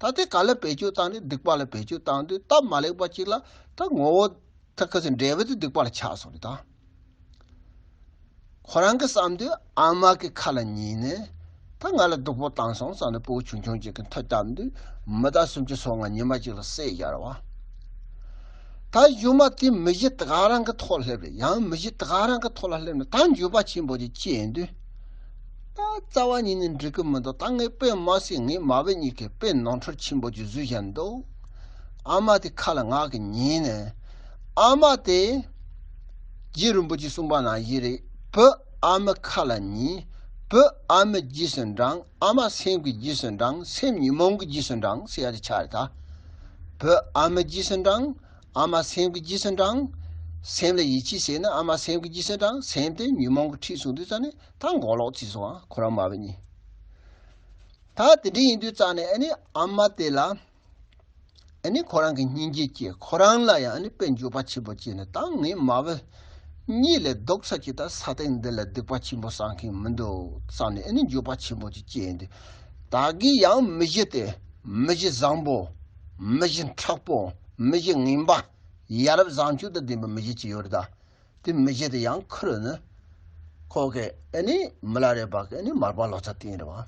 ད་དེ་ག་ལ་བེད་སྤྱོད་བཏང་ནས་སྡིག་པ་ལ་བེད་སྤྱོད་བཏང་དུས་སྟབས་མ་ལེགས་པ་ཅིག་ལ་ད་ངོ་བོ་ ཐག་ཁ་སེ་འབྲས་བུ་དེ་སྡིག་པ་ལ་ཆགས་སོང་རེད་ད། ཁོ་རང་གི་བསམ་དུས་ཨ་མ་གི་ཁ་ལ་ཉན་ནས་ད་ང་ལ་སྡུག་པོ་བཏང་སོང་བསམ་ནས་སྤུ་གུ་ཆུང་ཆུང་ཅིག་གི་མཐུ་བཏབ་དུས་མི་ཟླ་སུམ་ཅུ་སོ་ལྔ་ཉི་མ་གཅིག་ལ་བསད་བཞག་རེད་བ། ད་གཞུག་མ་དེ་མི་གཞི་དེ་ག་རང་གི་ཐོག་སླེབས་རེད། ཡང་མི་གཞི་དེ་ག་རང་གི་ཐོག་ལ་སླེབས་ནས་ད་འགྱོད་པ་ཆེན་པོ་ཅིག་སྐྱེས་དུས། ད་རྩ་བ་ཉིད་ནས་འགྲིག་གི་མི་འདུག་ད་ངའི་དཔེ་མ་སྲིད་ངའི་མ་བུ་གཉིས་ཀྱི་དཔེ་ནོར་འཁྲུལ་ཆེན་པོ་ཅིག་བཟོས་བཞག་འདུག་ཨ་མ་དེ་ཁ་ལ་ང་གི་ཉན་ནས་ཨ་མ་དེ་རྗེ་རིན་པོ་ཆེས་གསུངས་པ་ནང་བཞིན་རེད། བུ་ཨ་མའི་ཁ་ལ་ཉན། བུ་ཨ་མའི་རྗེས་སུ་འབྲང་། ཨ་མ་སེམས་ཀྱི་རྗེས་སུ་འབྲང་། སེམས་ཉོན་མོངས་ཀྱི་རྗེས་སུ་འབྲང་ཟེར་ཡ་དེ་ཆགས་རེད་ད། བུ་ཨ་མའི་རྗེས་སུ་འབྲང་། ཨ་མ་སེམས་ཀྱི་རྗེས་སུ་འབྲང་། སེམས་ལ་ཡིད་ཆེས་བྱས་ན་ཨ་མ་སེམས་ཀྱི་རྗེས་སུ་འབྲང་། སེམས་དེ་ཉོན་མོངས་ཀྱི་འཁྲིས་སུ་འདུས་ཙང་ནས་ད་མགོ་ལོག་བྱས་སོང་ཨ། ཁོ་རང་མ་བུ་གཉིས། ད་དེ་འདྲ་ཡིན་དུས་ཙང་ནས་ཨ་ནི་ཨ་མ་དེ་ལ་ཨ་ནི་ཁོ་རང་གི་སྙིང་རྗེ་སྐྱེས། ཁོ་རང་ལ་ཡང་ཨ་ནི་དཔེ་འགྱོད་པ་ཆེན་པོ་སྐྱེས་ནས་ད་ངའི་མ་བུ་གཉིས་ལས་ལྡོག་ས་ཅིག་ད་ས་སྟེང་འདི་ལ་སྡིག་པ་ཆེན་པོ་བསགས་མཁན་མི་འདུག་བསམ་ནས་ཨ་ནི་འགྱོད་པ་ཆེན་པོ་ཅིག་སྐྱེས་ཡིན་དུས། ད་གི་ཡང་མི་གཞི་དེ་མི་གཞི་བཟང་པོ། མི་གཞི་མཁྲེགས་པོ། མི་གཞི་ངན་པ། ཡ་རབས་བཟང་སྤྱོད་དང་ལྡན་པའི་མི་གཞི་ཅིག་ཡོད་རེད་ད། དེ་མི་གཞི་དེ་ཡང་ཁུར་ནས་ཁོ་གིས་ཨ་ནི་མི་ལ་རས་པ་གིས་ཨ་ནི་མར་པ་ལོ་ཙཱ་བསྟེན་རེད་བ།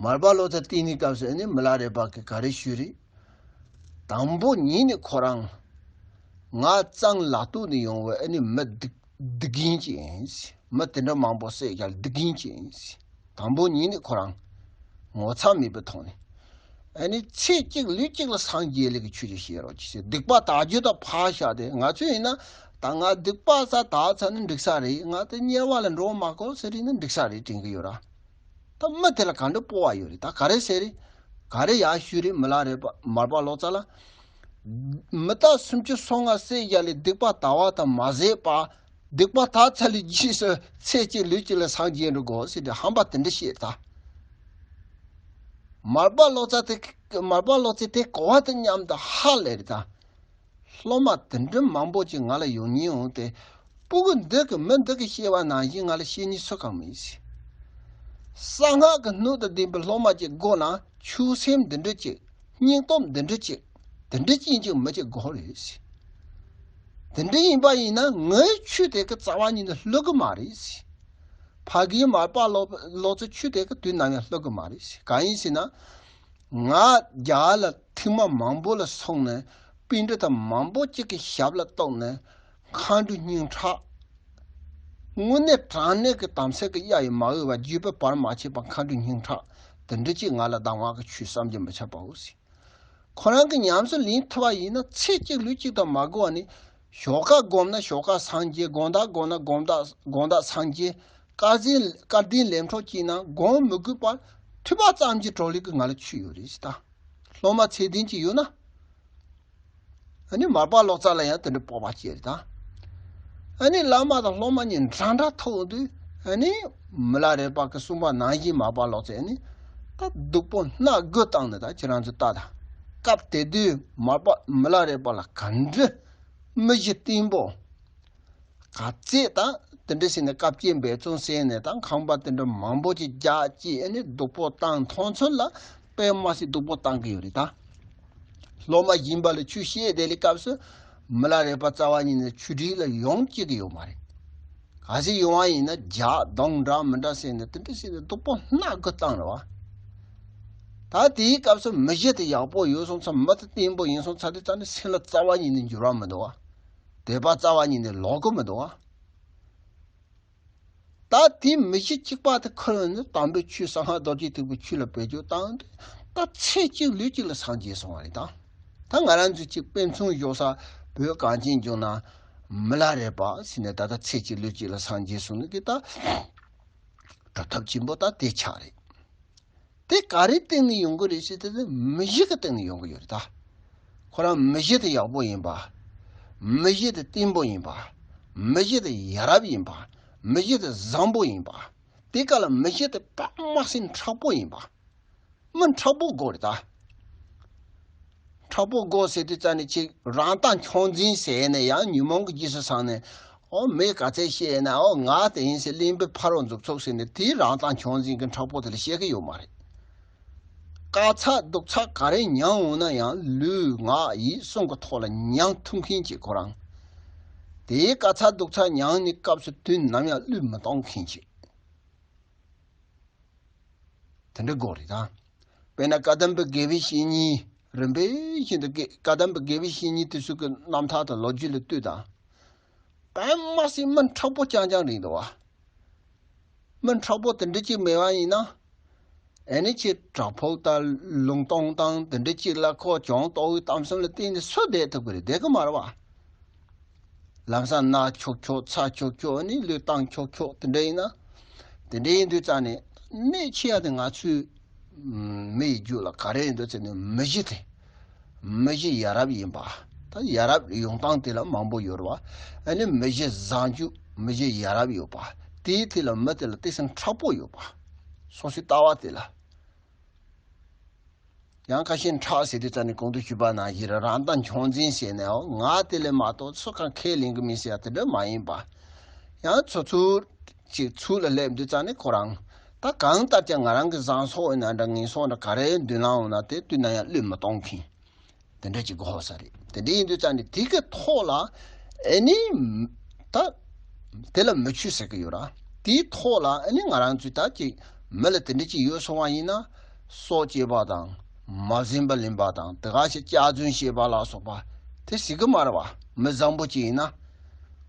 མར་པ་ལོ་ཙཱ་བསྟེན་ནི་སྐབས་སུ་ཨ་ནི་མི་ལ་རས་པ་གིས་ག་རེ་ཞུས་རེད། དང་པོ་ཉིད་ནས་ཁོ་རང་ང་གཙང་ལ་གཏུག་ནས་ཡོང་བའི་ཨ་ནི་མི་སྡིག་སྡིག་རྒན་ཅིག་ཡིན། མི་དེ་འདྲ་མང་པོ་བསད་རྒྱལ་སྡིག་རྒན་ཅིག་ཡིན། དང་པོ་ཉིད་ནས་ཁོ་རང་ངོ་ཚ་མེད་པའི་ཐོག་ནས། ཨ་ནི་ཚེ་གཅིག་ལུས་གཅིག་ལ་སངས་རྒྱས་ལས་ཀྱི་ཆོས་ཅིག་བཤད་རོགས་གྱིས་ཟེར། སྡིག་པ་དག་རྒྱུ་དང་ཕར་བཞག་སྟེ་ང་ཚོས་ཡིན་ན་ད་ང་སྡིག་པ་བསགས་དག་ཚར་ནས་འགྲིག་ས་རེད། ང་དེ་དམྱལ་བ་ལ་འགྲོ་མ་དགོས་ཟེར་ཡིན་ན་འགྲིག་ས་རེད་དྲན་གྱི་ཡོད་ར། ད་མི་དེ་ལ་ག་འདྲ་སྤོབས་པ་ཡོད་རེད། ད་ག་རེ་ཟེར་རེད། ག་རེ་ཡར་ཞུས་རེད། མི་ལ་རས་པ་མར་པ་ལོ་ཙཱ་ལ། མི་ཟླ་སུམ་ཅུ་སོ་ལྔ་བསད་རྒྱལ་ལས་སྡིག་པ་དག་པ་དང་མ་ཟད་པ། སྡིག་པ་དག་ཚར་ལས་རྗེས་སུ་ཚེ་གཅིག་ལུས་གཅིག་ལ་སངས་རྒྱས་འགྲོ་དགོས་ཟེར་ཏེ་ཧམ་པ་དེ་འདྲ་བཤད་ད། མར་པ་ལོ་ཙཱ་དེ་མར་པ་ལོ་ཙཱ་དེ་གོ་བ་དེ་མཉམ་དུ་ཧ་ལས་རེད་ད། སློབ་མ་དེ་འདྲ་མང་པོ་ཅིག་ང་ལ་ཡོང་མཁན་འོང་སྟེ། སྤུ་གུ་འདི་གིས་མི་འདི་གིས་བཤད་པ་ནང་བཞིན་ང་ལ་བཤད་མཁན་སུ་གང་མིན་ཟེར། གསང་སྔགས་ཀྱི་སྣོད་དང་ལྡན་པའི་སློབ་མ་ཅིག་དགོས་ན་ཆོས་སེམས་འདི་འདྲ་ཅིག་སྙིང་སྟོབས་འདི་འདྲ་ཅིག་དེ་འདྲ་ཅན་ཅིག་མི་ཅིག་དགོས་རེད་ཟེར། དེ་འདྲ་ཡིན་པ་ཡིན་ན་ངའི་ཆོས་དེ་གི་རྩ་བ་ཉིད་ནས་ལྷོད་གི་མ་རེད་ཟེར། ཕ་གིའི་མར་པ་ལོ་ལོ་ཙཱའི་ཆོས་དེ་གི་དུས་ནམ་ཡང་ལྷོད་གི་མ་རེད་ཟེར། གང་ཡིན་ཟེར་ན། ང་རྒྱ་གར་ལ་ཐེངས་མ་མང་པོ་ལ་སོང་ནས་པཎྜི་ཏ་མང་པོ་ཅིག་གི་ཞབས་ལ་གཏུགས་ནས་མཁའ་འགྲོའི་སྙིང་ཁྲག་དངོས་གནས་དྲང་གནས་ཀྱི་དམ་ཚིག་གི་གཡའ་ཡིས་མ་གོས་པ་བརྒྱུད་པའི་བར་མ་ཆད་པ་མཁའ་འགྲོའི་སྙིང་ཁྲག་དེ་འདྲ་ཅིག་ང་ལ་གདམས་ངག་གི་ཆོས་བསམ་གྱིས་མི་ཁྱབ་པའོ་ཟེར། ཁོ་རང་གིས་ཉམས་སུ་ལེན་ཐུབ་པ་ཡིན་ན་ཚེ་གཅིག་ལུས་གཅིག་དང་མ་འགོར་བ་ནི། ཞོགས་ཀ་བསྒོམས་ན་ཞོགས་ཀ་སངས་རྒྱས། དགོང་དག་བསྒོམས་ན་དགོང་དག་དགོང་དག་སངས་རྒྱས། སྐར་རྩིས་སྐར་ལྡན་ལས་འཕྲོ་བཅད་ན་བསྒོམ་མི་དགོས་པར་ཐོས་པ་ཙམ་གྱིས་གྲོལ་ལུགས་ཀྱི་ང་ལ་ཆོས་ཡོད་རེད་ཟེར་ད། སློབ་མ་ཚད་ལྡན་ཅིག་ཡོད་ན། ཨ་ནི་མར་པ་ལོ་ཙཱ་ལ་ཡང་དེ་འདྲ་སྤོབས་པ་སྐྱེ་རེད་ད། ཨ་ནི་བླ་མ་དང་སློབ་མ་གཉིས་འདྲ་འདྲ་ཐུག་དུས་ཨ་ནི་མི་ལ་རས་པ་གིས་གསུངས་པ་ནང་བཞིན་མར་པ་ལོ་ཙཱས་ཨ་ནི་ད་སྡུག་པོ་སྣ་དགུ་བཏང་ནས། ད་ཁྱེད་རང་ཚོས་ལྟ་དང་། སྐབས་དེ་དུས་མར་པ་མི་ལ་རས་པ་ལ་ག་འདྲ་མི་གཞི་བརྟན་པོ། ག་ཚད་ད་དེ་འདྲ་ཟེར་ནས་བཀའ་བཅད་འབད་བརྩོན་ཟེར་ནས་ད་ཁང་པ་དེ་འདྲ་མང་པོ་ཅིག་རྒྱག་ཅིག་ཨ་ནི་སྡུག་པོ་བཏང་མཐོང་ཚུལ་ལ་དཔེ་མ་སྲིད་སྡུག་པོ་བཏང་གི་ཡོད་རེད་ད། སློབ་མ་སྦྱིན་པ་ལ་ཆོས་བཤད་བསྡད་ལི་སྐབས་སུ་མི་ལ་རས་པ་རྩ་བ་ཉིད་ནས་ཆོས་ཁྲིད་ལ་ཡོང་བཅུག་གི་ཡོད་མ་རེད། གལ་སྲིད་ཡོང་བ་ཡིན་ན་ཇག་རྡུང་འདྲ་མི་འདྲ་ཟེར་ནས་དེ་འདྲ་ཟེར་ནས་སྡུག་པོ་སྣ་དགུ་བཏང་རེད་བ། ད་དེའི་སྐབས་སུ་མི་གཞི་དེ་ཡག་པོ་ཡོད་སོང་ཙང་། མི་དེ་བརྟན་པོ་ཡིན་སོང་ཙང་། དེ་ཙང་ནི་སེམས་ལ་རྩ་བ་ཉིད་ནས་འགྱུར་བ་མི་འདུག་བ། དད་པ་རྩ་བ་ཉིད་ནས་ལོག་གི་མི་འདུག་བ། ད་དེ་མི་གཞི་གཅིག་པ་དེ་ཁུར་ནས་དམ་པའི་ཆོས་གསང་སྔགས་རྡོ་རྗེ་ཐེག་པའི་ཆོས་ལ་བེད་སྤྱོད་བཏང་དུས་ད་ཚེ་གཅིག་ལུས་གཅིག་ལ་སངས་རྒྱས་སོང་བ་རེད་ད། ད་ང་རང་ཚོས་གཅིག་དཔེ་མཚོན་བཞག་ས་བོད་གངས་ཅན་ལྗོངས་ན་མི་ལ་རས་པ་ཟེར་ནས་ད་ལྟ་ཚེ་གཅིག་ལུས་གཅིག་ལ་སངས་རྒྱས་སོང་ནི་དེ་ད་གྲུབ་ཐོབ་ཆེན་པོ་ད་དེ་ཆགས་རེད། དེ་ག་རེའི་སྟེང་ནས་ཡོང་གི་རེད་ཟེར་དུས། མི་གཞི་གི་སྟེང་ནས་ཡོང་གི་ཡོད་རེད་ད། ཁོ་རང་མི་གཞི་དེ་ཡག་པོ་ཡིན་པ། མི་གཞི་དེ་བརྟན་པོ་ཡིན་པ། མི་གཞི་དེ་ཡ་རབས་ཡིན་པ། མི་གཞི་དེ་བཟང་པོ་ཡིན་པ། དེ་ག་ལ་མི་གཞི་དེ་དཔེ་མ་སྲིད་མཁྲེགས་པོ་ཡིན་པ། མི་མཁྲེགས་པོ་དགོས་རེད་ད། མཁྲེགས་པོ་དགོས་ཟེར་དུས་ཙ་ནས་ཅིག་རང་ལྟ་མཆོག་འཛིན་ཟེར་ནས་ཡང་ཉོན་མོངས་ཀྱི་རྗེས་སུ་སོང་ནས། ཨོ་མི་ག་ཚད་བཤད་ན་ཨོ་ང་དེ་ཡིན་ཟེར་གླེན་པའི་ཕ་རོལ་མཛུབ་ཚུགས་ཟེར་ནས། དེའི་རང་ལྟ་མཆོག་འཛིན་གྱི་མཁྲེགས་པོ་དེ་ལ་བཤད་ཀྱི་ཡོད་མ་རེད། དཀའ་ཚེགས་སྡུག་ཚེགས་ག་རེ་མྱངས་འོང་ན་ཡང་ལུས་ངག་ཡིད་གསུམ་གྱི་ཐོག་ལ་མྱངས་ཐུབ་མཁན་གྱི་ཁོ་རང་། དེའི་དཀའ་ཚེགས་སྡུག་ཚེགས་མྱངས་ནས་སྐབས་སུ་དུས་ནམ་ཡང་བློས་མི་གཏོང་མཁན་གྱི། དེ་འདྲ་དགོས་རེད་ད། དཔེར་ན་བཀའ་གདམས་པའི་དགེ་བའི་བཤེས་གཉེན། རིམ་པས་བཞིན་དུ་དགེ་བཀའ་གདམས་པའི་དགེ་བའི་བཤེས་གཉེན་དེ་ཚོ་གི་རྣམ་ཐར་དང་ལོ་རྒྱུས་ལ་ལྟོས་དང་། དཔེ་མ་སྲིད་མི་མཁྲེགས་པོ་རྐྱང་རྐྱང་རེད་འདུག་བ། མི་མཁྲེགས་པོ་དེ་འདྲ་ཅིག་མེད་པ་ཡིན་ན། ཨེ་ནི་ཁྱེད་བྲག་ཕུག་དང་ལུང་སྟོང་དང་དེ་འདྲ་ཅིག་ལ་ཁོ་གྱོང་ལྟོགས་པའི་གཏམ་གསུམ་ལ་བརྟེན་ནས་སུ་བསྡད་ཐུབ་ཀྱི་རེད། བསྡད་ཀྱི་མ་རེད་བ། ལམ་སང་ན་ཁྱོག་ཁྱོག་ཚ་ཁྱོག་ཁྱོག་ཨ་ནི་ལུས་བཏང་ཁྱོག་ཁྱོག་དེ་འདྲ་ཡིན་ན། དེ་འདྲ་ཡིན་དུས་ཙང་ནས་གནད་ཆེ་ཡ་དེ་ང་ཚོའི་མི་ཡི་རྒྱུད་ལ་ག་རེ་ཡིན་འདུག་ཟེར་ནས་མི་གཞི་དེ། མི་གཞི་ཡ་རབས་ཡིན་པ། ད་ཡ་རབས་ཡོང་སྟངས་དེ་ལ་མང་པོ་ཡོད་རེད་བ། ཨ་ནི་མི་གཞི་བཟང་སྤྱོད་མི་གཞི་ཡ་རབས་ཡོད་པ། དེའི་དེ་ལ་མི་དེ་ལ་ཏོག་ཙམ་མཁྲེགས་པོ་ཡོད་པ། སོ་སོའི་ལྟ་བ་དེ་ལ། ཡང་ཁ་ཤས་མཁྲེགས་ཟེར་དུས་ཙམ་ནས་གོང་དུ་ཞུས་པ་ནང་བཞིན་རང་ལྟ་མཆོག་འཛིན་ཟེར་ནས་ཨོ་ང་དེ་ལས་མ་གཏོགས་སུ་གང་ཁས་ལེན་གི་མིན་ཟེར་ཡ་དེ་འདྲ་མ་ཡིན་པ། ཡང་ཚོ་ཚུར་ཅིག་ཚུར་ལ་སླེབས་དུས་ཙམ་ནས་ཁོ་རང་ད་གང་ལྟར་ཀྱང་ང་རང་གི་བཟང་སོགས་ཡིན་ན་འདྲ་ངན་སོགས་འདྲ་ག་རེ་མདུན་ལམ་འོང་ན་དེ་དུས་ན་ཡང་བློས་མི་གཏོང་མཁན། དེ་འདྲ་ཅིག་དགོས་ས་རེད། དེ་འདྲ་ཡིན་དུས་ཙང་ནི་དེ་གི་ཐོག་ལ་ཨེ་ནི་ད་དེ་ལ་མི་ཆོས་ཟེར་གི་ཡོད་ར། དེའི་ཐོག་ལ་ཨེ་ནི་ང་རང་ཚོས་ད་ཅིག་མི་ལ་དེ་འདྲ་ཅིག་ཡོད་སོང་བ་ཡིན་ན་སྲོག་བཅད་པ་དང་མ་བཟིན་པ་ལེན་པ་དང་དེ་ག་ཞིག་སྐྱག་རྫུན་བཤད་པ་ལ་སོགས་པ་དེ་ཟེར་གི་མ་རེད་བ། མི་བཟང་པོ་ཅིག་ཡིན་ན་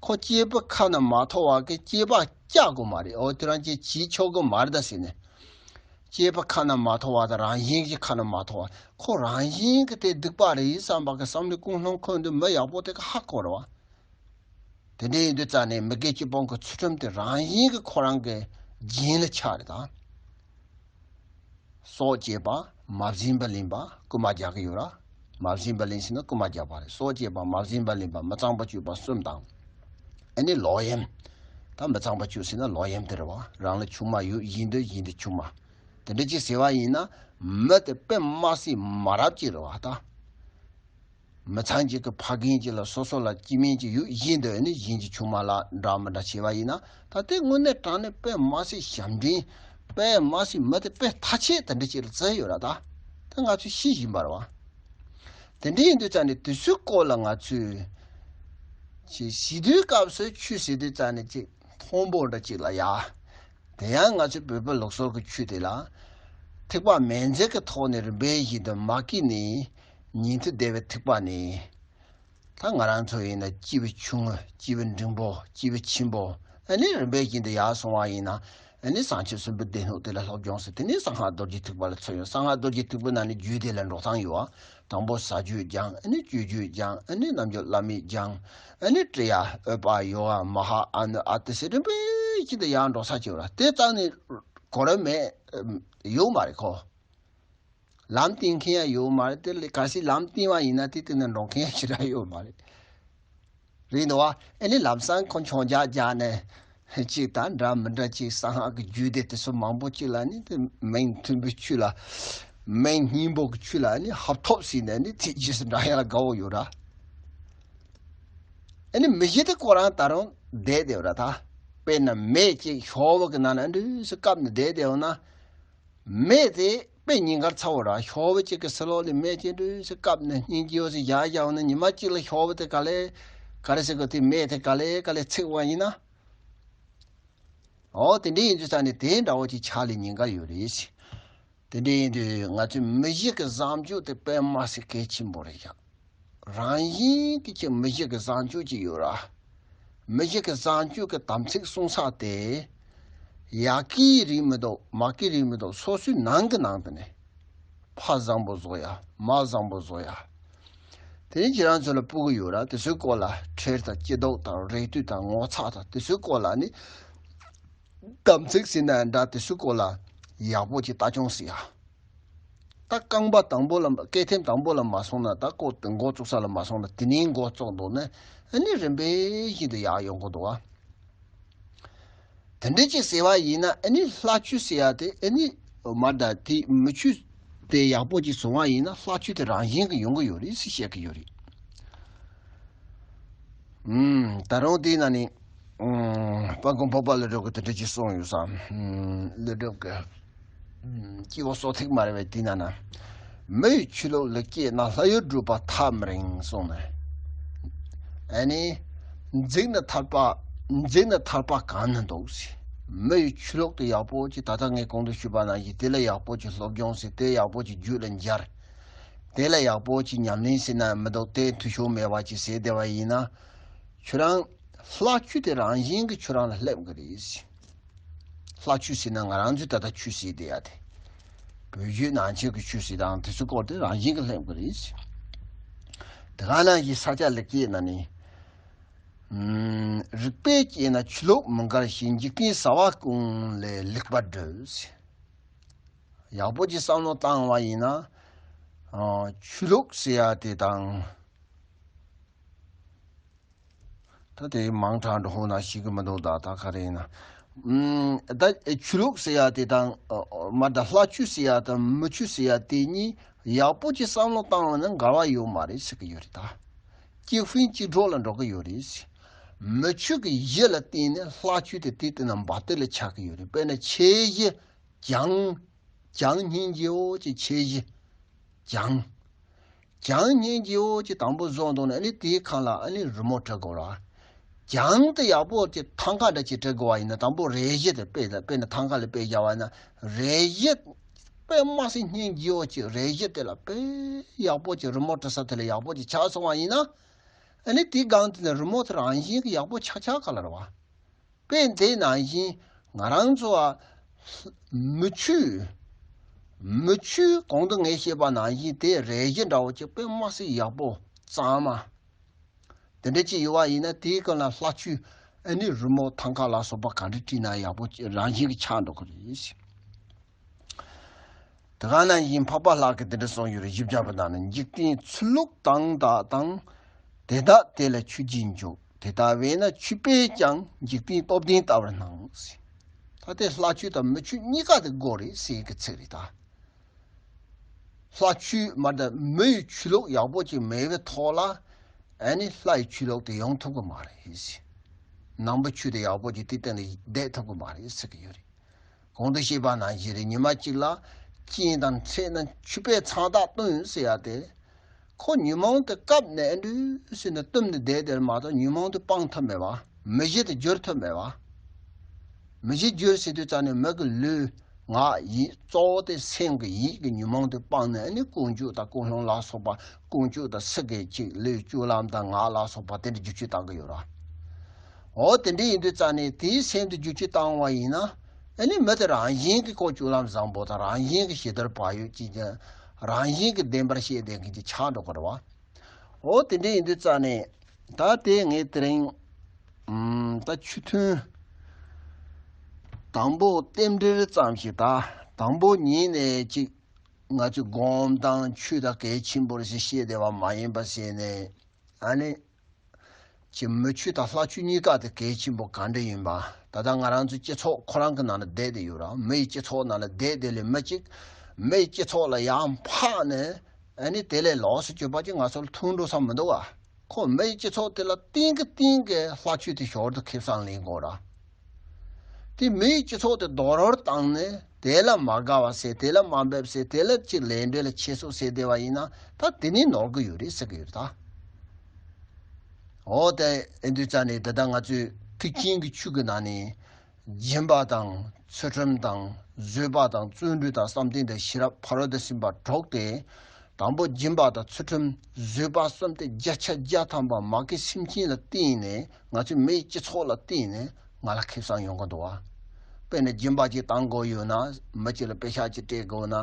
ཁོ་སྐྱེས་བུ་ཁ་ན་མ་ཐོ་བ་གི་སྐྱེས་པ་སྐྱག་དགོས་མ་རེད། ཨོ་དེ་རང་ཅིག་བྱེད་ཆོག་གི་མ་རེད་ད་ཟེར་ནས། སྐྱེས་པ་ཁ་ན་མ་ཐོ་བ་དང་རང་བཞིན་གྱི་ཁ་ན་མ་ཐོ་བ། ཁོ་རང་བཞིན་གྱི་དེ་སྡིག་པ་རེད་བསམ་པ་གི་བསམ་བློ་ཀུན་སློང་ཁོ་འདི་མི་ཡག་པོ་དེ་ག་ཧ་གོ་རེད་བ། དེ་འདྲ་ཡིན་དུས་ཙང་ནས་མི་དགེ་བཅུ་སྤོང་གི་ཚུལ་ཁྲིམས་དེ་རང་བཞིན་གྱི་ཁོ་རང་གི་རྒྱན་ལ་ཆགས་རེད་ད། སྲོག་བཅད་པ་མ་བཟིན་པ་ལེན་པ་རྐུན་མ་རྒྱག་གི་ཡོད་ར། མ་བཟིན་པ་ལེན་ཟེར་ན་རྐུན་མ་རྒྱག་པ་རེད། སྲོག་བཅད་པ་མ་བཟིན་པ་ལེན་པ་མི་གཙང་བ་སྤྱོད་པ་གསུམ་དང་། ཨ་ནི་ལོག་གཡེམ། ད་མི་གཙང་བ་སྤྱོད་ཟེར་ན་ལོག་གཡེམ་དེ་རེད་བ། རང་ལ་ཆུང་མ་ཡོད་བཞིན་དུ་བཞིན་དུ་ཆུང་མ། དེ་འདྲ་ཅིག་ཟེར་བ་ཡིན་ན་མི་དེ་དཔེ་མ་སྲིད་མ་རབས་ཅིག་རེད་བ་ད། མི་ཚང་གཅིག་གི་ཕ་རྒན་གཅིག་ལ་སོ་སོ་ལ་སྐྱེ་དམན་གཅིག་ཡོད་བཞིན་དུ་ཨ་ནི་གཞན་གྱི་ཆུང་མ་ལ་འདྲ་མི་འདྲ་བྱས་པ་ཡིན་ན་ད་དེ་དངོས་གནས་དྲང་གནས་དཔེ་མ་སྲིད་ཞབས་འདྲེན། དཔེ་མ་སྲིད་མི་དེ་དཔེ་ཐ་ཆད་དེ་འདྲ་ཅིག་ལ་བརྩི་ཡོད་ར་ད། ད་ང་ཚོས་ཤེས་བཞིན་པ་རེད་བ། དེ་འདྲ་ཡིན་དུས་ཙང་ནས་དེ་ཚོའི་སྐོར་ལ་ང་ཚོས་ཅིག་ཞི་དུས་སྐབས་སུ་ཆོས་ཟེར་དུས་ཙང་ནས་ཅིག་མཐོན་པོ་འདྲ་ཅིག་ལ་ཡ། དེ་ཡང་ང་ཚོའི་བོད་པའི་ལུགས་སྲོལ་གྱི་ཆོས་དེ་ལ། ཐེག་པ་མན་ཆད་ཀྱི་ཐོག་ནས་རིམ་པས་བཞིན་དུ་མ་སྐྱེས་ནས་ཉན་ཐོས་བདེ་བའི་ཐེག་པ་ནས། ད་ང་རང་ཚོ་ཡིན་ན་སྐྱེས་བུ་ཆུང་ངུ་སྐྱེས་བུ་འབྲིང་པོ་སྐྱེས་བུ་ཆེན་པོ་ཨ་ནི་རིམ་པས་བཞིན་དུ་ཡར་སོང་བ་ཡིན་ན་ཨ་ནི་བྱང་ཆུབ་སེམས་དཔའི་སྡེ་སྣོད་དེ་ལ་སློབ་སྦྱོང་ཟེར། དེ་ནས་གསང་སྔགས་རྡོ་རྗེ་ཐེག་པ་ལ་ཚུད་ཡོང་། གསང་སྔགས་རྡོ་རྗེ་ཐེག་པའི་ནང་ནས་རྒྱུད་སྡེ་ལ་འགྲོ་སྟངས་ཡོད་བ། དང་པོ་ཟ་རྒྱུད་སྦྱང་ཨ་ནི་སྤྱོད་རྒྱུད་སྦྱང་ཨ་ནི་རྣལ་འབྱོར་བླ་མེད་སྦྱང་ཨ་ནི་ཀྲི་ཡ་ཨུ་པ་ཡོ་ག་མ་ཧཱ་ཨ་ནུ་ཨ་ཏི་ཟེར་རིམ་པས་བཞིན་དུ་ཡར་འགྲོ་ས་ཅིག་ཡོད་ར། དེ་རྩ་ནས་གོ་ར་མེད་ཡོད་མ་རེད་ཁོ། ལམ་སྟོན་མཁན་ཡང་ཡོད་མ་རེད། དེ་ལས་གལ་སྲིད་ལམ་སྟོན་པ་ཡིན་ན་དེ་དེ་ནས་འགྲོ་མཁན་ཡང་ཞེ་དྲག་ཡོད་མ་རེད། རེད་འདུག་བ། ཨེ་ནི་ལམ་སང་ཁོ་མཆོང་རྒྱག་རྒྱག་ནས་གཅིག་དང་འདྲ་མི་འདྲ་གཅིག་གསང་སྔགས་ཀྱི་རྒྱུད་སྡེ་དེ་ཚོ་མང་པོ་གཅིག་ལ་ནི་དེ་མིང་མཐོན་པོའི་ཆོས་ལ་མིང་སྙན་པོ་གི་ཆོས་ལ་ནི་ཧབ་ཐོབ་ཟིན་ནས་ནི་དེ་རྗེས་སུ་འབྲང་ཡ་ལ་དགའ་བོ་ཡོད་ར། ཨེ་ནི་མི་གཞི་དེ་ཁོ་རང་ད་རུང་བསྡད་བསྡད་ཡོད་ར་ད། དཔེར་ན་མེ་གཅིག་ཤོག་བུ་གི་ནང་ན་འདྲུས་སུ་བཀབ་ནས་བསྡད་བསྡད་ཡོད་ན། མེ་དེ་དཔེ་ཉིན་དཀར་ཚ་བོ་ར། ཤོག་བུ་གཅིག་གི་ཕྱི་ལོགས་ལ་མེ་གཅིག་འདྲུས་སུ་བཀབ་ནས་སྙིང་རྗེ་བོ་ཞིག་བཞག་བཞག་ན་ཉི་མ་གཅིག་ལ་ཤོག་བུ་དེ་ག་ལེ་ག་རེ་ཟེར་དགོས་དེ་མེ་དེ་ག་ལེ་ག་ལེ་ཚིག་པ་ཡིན་ན། འོ་དེ་འདྲ་ཡིན་དུས་ཙང་ནས་དེ་འདྲ་བོ་ཅིག་ཆགས་ལེ་ཉིན་དཀར་ཡོད་རེད། དེ་འདྲ་ཡིན་དུས་ང་ཚོའི་མི་གཞི་གི་བཟང་སྤྱོད་དེ་དཔེ་མ་སྲིད་གལ་ཆེན་པོ་རེད་ཤག་རང་བཞིན་གྱི་ཅིག་མི་གཞི་གི་བཟང་སྤྱོད་ཅིག་ཡོད་ར། མི་གཞི་གི་བཟང་སྤྱོད་ཀྱི་དམ་ཚིག་སྲུང་ས་དེ། ཡ་གིའི་རིགས་མི་འདུག་མ་གིའི་རིགས་མི་འདུག་སོ་སོའི་ནང་གི་ནང་དུ་ནས། ཕ་བཟང་པོ་བཟོ་ཡ་མ་བཟང་པོ་བཟོ་ཡ། དེ་ནས་ཁྱེད་རང་ཚོ་ལ་སྤུ་གུ་ཡོད་ར། དེ་ཚོའི་སྐོར་ལ་ཁྲེལ་དང་སྐྱིད་སྡུག་དང་རེ་ལྟོས་དང་ངོ་ཚ་དང་དེ་ཚོའི་སྐོར་ལ་ནི། དམ་ཚིག་ཟེར་ན་འདྲ་དེ་ཚོའི་སྐོར་ལ་ཡག་པོ་ཅིག་ལྟ་སྐྱོང་ཟེར་ཡ། ད་རྐང་པ་དང་པོ་ལ་སྐས་ཐེམ་དང་པོ་ལ་མ་སོང་ན་ད་ཀོ་དེ་འགོ་བཙུགས་ས་ལ་མ་སོང་ན་དེ་ནས་འགོ་བཙུགས་འདུག་ན་ཨ་ནི་རིམ་པས་བཞིན་དུ་ཡག་ཡོང་གི་འདུག་བ། དེ་འདྲ་ཅིག་ཟེར་བ་ཡིན་ན་ཨ་ནི་ལྷ་ཆོས་ཟེར་ཡ་དེ་ཨ་ནི་མ་ད་དེ་མི་ཆོས་དེ་ཡག་པོ་ཅིག་བཟུང་བ་ཡིན་ན་ལྷ་ཆོས་དེ་རང་བཞིན་གྱིས་ཡོང་གི་ཡོད་རེད་ཟེར་བཤད་ཀྱི་ཡོད་རེད། ཨུམ། ད་རུང་དེའི་ནང་ནས་ཨུམ། དཔལ་མགོན་འཕགས་པ་ཀླུ་སྒྲུབ་ཀྱིས་དེ་འདྲ་ཅིག་གསུངས་ཡོད་ས། ཨུམ། ཀླུ་སྒྲུབ་ཀྱིས། སྐྱེ་བོ་སོ་ཐིག་མ་རེད་པས། དེ་ན་ན། མི་ཡི་ཆོས་ལུགས་ལ་སྐྱེས་ན། ལྷ་ཡུལ་བགྲོད་པ་ཐག་མི་རིང་གསུངས་ནས། ཨ་ནི། འཛིང་ནི་ཐར་པ། འཛིང་ནི་ཐར་པ་གང་ན་འདུག་ཟེར། མི་ཡི་ཆོས་ལུགས་དེ་ཡག་པོ་ཅིག་ད་ལྟ་ངས་གོང་དུ་ཞུས་པ་ནང་བཞིན་དེ་ལ་ཡག་པོ་ཅིག་སློབ་སྦྱོང་ཟེར། དེ་ཡག་པོ་ཅིག་རྒྱུད་ལ་འབྱར། དེ་ལ་ཡག་པོ་ཅིག་ཉམས་ལེན་ཟེར་ན་མི་འདུག་དེ་འཐུས་ཤོར་མེད་པ་ཅིག་ཟེར་བསྡད་པ་ཡིན་ན། ཁྱོད་རང་ལྷ་ཆོས་དེ་རང་བཞིན་གྱིས་ཁྱོད་རང་ལ་སླེབས་ཀྱི་རེད་ཟེར། ལྷ་ཆོས་ཟེར་ན་ང་རང་ཚོས་ད་ལྟ་ཆོས་ཟེར་བསྡད་ཡ་དེ། བོད་བརྒྱུད་ནང་ཆོས་ཀྱི་ཆོས་ཟེར་དང་དེ་ཚོའི་སྐོར་དེ་རང་བཞིན་གྱིས་སླེབས་ཀྱི་རེད་ཟེར། དེ་ག་ནང་བཞིན་ས་སྐྱ་ལེགས་སྐྱེས་ན་ནི། ཨུམ། རིག་པས་དཔྱད་ན་ཆོས་ལུགས་མི་འགལ་ཞིང་། འཇིག་རྟེན་ཟ་བ་ཀུན་ལས་ལེགས་པར་བགྲོད་ཟེར། ཡག་པོ་ཅིག་བསམ་བློ་བཏང་བ་ཡིན་ན། ཨ། ཆོས་ལུགས་ཟེར་ཡ་དེ་དང་། ད་དེ་མང་དྲགས་འགྲོ་ཧོ་ན་ཤེས་ཀྱི་མི་འདུག་ད་ད་ག་རེ་ཡིན་ན། ཨུམ། ད་ཆོས་ལུགས་ཟེར་ཡ་དེ་དང་། ཨ། མ་ད་ལྷ་ཆོས་ཟེར་ཡ་དང་མི་ཆོས་ཟེར་ཡ་དེ་གཉིས་ཡག་པོ་ཅིག་བསམ་བློ་བཏང་བ་ན་འགལ་བ་ཡོད་མ་རེད་ཟེར་གྱི་ཡོད་རེད་ད། གཅིག་ཧྥིན་གཅིག་གྲོགས་ལ་འགྲོ་གི་ཡོད་རེད་ཟེར། མི་ཆོས་ཀྱི་གཞི་ལ་བརྟེན་ནས་ལྷ་ཆོས་དེ་དེ་ལྟ་ན་འབའ་ཏི་ལ་ཆགས་ཀྱི་ཡོད་རེད། དཔེར་ན་ཁྱད་གཞི། བྱང་། བྱང་སྙིང་རྗེ་བོ་ཅིག་ཁྱད་གཞི། བྱང་། བྱང་སྙིང་རྗེ་བོ་ཅིག་དང་པོ་བཟོ་འདུག་ན་ཨ་ནི་དེའི་ཁ་ལ་ཨ་ནི་རི་མོ་བྲི་དགོས་ར། བྱང་དེ་ཡག་པོ་ཅིག་ཐང་ཀ་འདྲ་ཅིག་བྲི་དགོས་པ་ཡིན་ན་དང་པོ་རས་གཞི་དེ་དཔེ་དཔེར་ན་ཐང་ཀ་ལ་དཔེ་བཞག་པ་ཡིན་ན་རས་གཞི་དཔེ་མ་སྲིད་སྙིང་རྗེ་བོ་ཅིག་རས་གཞི་དེ་ལ་དཔེ་ཡག་པོ་ཅིག་རི་མོ་བྲི་ས་དེ་ལ་ཡག་པོ་ཅིག་ཆགས་སོང་བ་ཡིན་ན། ཨ་ནི་དེའི་སྒང་དེ་ནས་རི་མོ་དེ་རང་བཞིན་གྱི་ཡག་པོ་ཆགས་ཆགས་ག་ལ་རེད་བ། དཔེ་དེ་ནང་བཞིན་ང་རང་ཚོ་བ་མི་ཆོས། མི་ཆོས་གོང་དུ་ངས་བཤད་པ་ནང་བཞིན་དེ་རས་གཞི་འདྲ་བོ་ཅིག་དཔེ་མ་སྲིད་ཡག་པོ་གཙང་མ། དེ་འདྲ་ཅིག་ཡོད་པ་ཡིན་ན་དེའི་སྐབས་ལ་ལྷ་ཆོས་ཨ་ནི་རི་མོ་ཐང་ཀ་ལ་སོགས་པ་ག་འདྲ་བྲིས་ན་ཡག་པོ་ཅིག་རང་བཞིན་གྱི་ཆགས་འགྲོ་གི་རེད། དེ་ག་ནང་བཞིན་འཕགས་པ་ལྷ་གིས་འདི་འདྲ་གསུངས་ཡོད་རེད། བཞི་བརྒྱ་པའི་ནང་ན། འཇིག་རྟེན་ཚུལ་ལུགས་དང་དག་དང་། དེ་དག་དེ་ལ་ཆོས་ཀྱི་འཇུག་དེ་ལྟ་བས་ན་ཆོས་པས་ཀྱང་འཇིག་རྟེན་སྟོབས་ལྡན་ལྟ་བར་སྣང་། ད་དེ་ལྷ་ཆོས་དང་མི་ཆོས་གཉིས་ཀ་དེ་དགོས་རེད་ཟེར་གྱི་ཚིག་རེད་ད། ལྷ་ཆོས་མ་ད་མི་ཡི་ཆོས་ལུགས་ཡག་པོ་ཅིག་མེད་པའི་ཐོག་ལ་ཨ་ནི་ལྷ་ཡི་ཆོས་ལུགས་དེ་ཡོང་ཐུབ་ཀྱི་མ་རེད་ཟེར། ནང་པ་ཆོས་དེ་ཡག་པོ་ཅིག་དེ་སྟེང་ལ་བསྡད་ཐུབ་ཀྱི་མ་རེད་ཟེར་གྱི་ཡོད་རེད། གོང་དུ་བཤད་པ་ནང་བཞིན་རེད། ཉི་མ་གཅིག་ལ་རྐྱེན་དང་ཚེ་ན་ཆོས་པས་མཚན་རྟགས་སྟོན་ཟེར་ཡ་དེ། ཁོ་ཉོན་མོངས་དེ་བཀབ་ནས་ཨ་འདྲུ་ཟེར་ནས་བཏུམ་ནས་བསྡད་དེར་མ་གཏོགས་ཉོན་མོངས་དེ་སྤང་ཐབས་མེད་པ། མི་གཞི་དེ་བསྒྱུར་ཐབས་མེད་པ། མི་གཞི་བསྒྱུར་ཟེར་དུས་ཙམ་ནས་མི་གི་ལུས་ངག་ཡིད་གཙོ་བོ་དེ་སེམས་ཀྱི་ཡིད་ཀྱི་ཉོན་མོངས་དེ་སྤངས་ནས་ཨ་ནི་ཀུན་སྤྱོད་དང་ཀུན་སློང་ལ་སོགས་པ་ཀུན་སྤྱོད་དང་སེམས་ཀྱི་ཅིག་ལུས་སྤྱོད་ལམ་དང་ངག་ལ་སོགས་པ་དེ་འདྲ་བསྒྱུར་བཅོས་བཏང་གི་ཡོད་ར། འོ་དེ་འདྲ་ཡིན་དུས་ཙམ་ནས་དེའི་སེམས་དེ་བསྒྱུར་བཅོས་བཏང་བ་ཡིན་ན་ཨ་ནི་མི་དེ་རང་བཞིན་གྱི་ཁོ་སྤྱོད་ལམ་བཟང་པོ་དང་རང་བཞིན་གྱི་ཞི་བདེར་བག་ཡོད་ཅིག་ཀྱང་རང་བཞིན་གྱི་བདེན་པར་ཤེས་ལྡན་གྱི་ཅིག་ཆགས་འགྲོ་གི་རེད་བ། འོ་དེ་འདྲ་ཡིན་དུས་ཙམ་ནས་ད་དེ་ངས་དེ་རིང་ཨམ་ད་ཆོས་ཐུན་དང་པོ་རྟེན་འབྲེལ་ཙམ་ཞིག་ད་དང་པོ་ཉིད་ནས་ཅིག་ང་ཚོས་སྒོམ་དང་ཆོས་དང་གལ་ཆེན་པོ་རེད་ཟེར་བཤད་བསྡད་པ་མ་ཡིན་པ་ཟེར་ནས་ཨ་ནི། ཀྱི་མི་ཆོས་དང་ལྷ་ཆོས་གཉིས་ཀ་དེ་གལ་ཆེན་པོ་ག་འདྲ་ཡིན་པ། ད་ལྟ་ང་རང་ཚོའི་སྤྱི་ཚོགས་ཁོ་རང་གི་ནང་ལ་བསྡད་དེ་ཡོད་ར། མི་ཡི་སྤྱི་ཚོགས་ནང་ལ་བསྡད་དེ་ལས་མི་གཅིག་མི་ཡི་སྤྱི་ཚོགས་ལ་ཡར་འཕགས་ནས་ཨ་ནི་དེ་ལས་ལོགས་སུ་གྱུར་པ་ཅིག་ང་ཚོ་ལ་ཐུག་འགྲོ་ས་མི་འདུག་བ། ཁོ་མི་ཡི་སྤྱི་ཚོགས་དེ་ལ་གཏིང་གི་གཏིང་གི་ལྷ་ཆོས་དེ་ཞོར་དུ་ཁེ་བཟང་ལེན་དགོས་ར། དེ་མི་ཡི་སྤྱི་ཚོགས་དེ་རྡོག་རོལ་བཏང་ནས་དེ་ལ་མ་དགའ་བ་ཟེར། དེ་ལ་དམའ་འབེབས་ཟེར། དེ་ལ་ཅིག་ལས་འབྲས་ལ་ཁྱད་གསོད་ཟེར་བསྡད་པ་ཡིན་ན་ད་དེ་ནི་ནོར་གི་ཡོད་རེད་ཟེར་གི་ཡོད་རེད་ད། འོ་དེ་ཨེ་འདུས་ཙ་ནས་ད་ལྟ་ང་ཚོས་ཐེག་ཆེན་གྱི་ཆོས་ཀྱི་ནང་ནས་སྦྱིན་པ་དང་ཚུལ་ཁྲིམས་དང་བཟོད་པ་དང་བརྩོན་འགྲུས་དང་བསམ་གཏན་དང་ཤེས་རབ་ཕ་རོལ་ཏུ་ཕྱིན་པ་དྲུག་སྟེ། དང་པོ་སྦྱིན་པ་དང་ཚུལ་ཁྲིམས་བཟོད་པ་གསུམ་སྟེ་བརྒྱ་ཆ་བརྒྱ་ཐམ་པ་མ་སྐྱེས་སེམས་ཅན་ལ་བརྟེན་ནས་ང་ཚོའི་མིའི་སྤྱི་ཚོགས་ལ་བརྟེན་ནས་ང་ལ་ཁེ་བཟང་ཡོང་གི་འདུག་བ། དཔེར་ན་སྦྱིན་པ་ཅིག་བཏང་དགོས་ཡོད་ན་མི་གཅིག་ལ་པེ་ཤག་ཅིག་སྤྲད་དགོས་ན་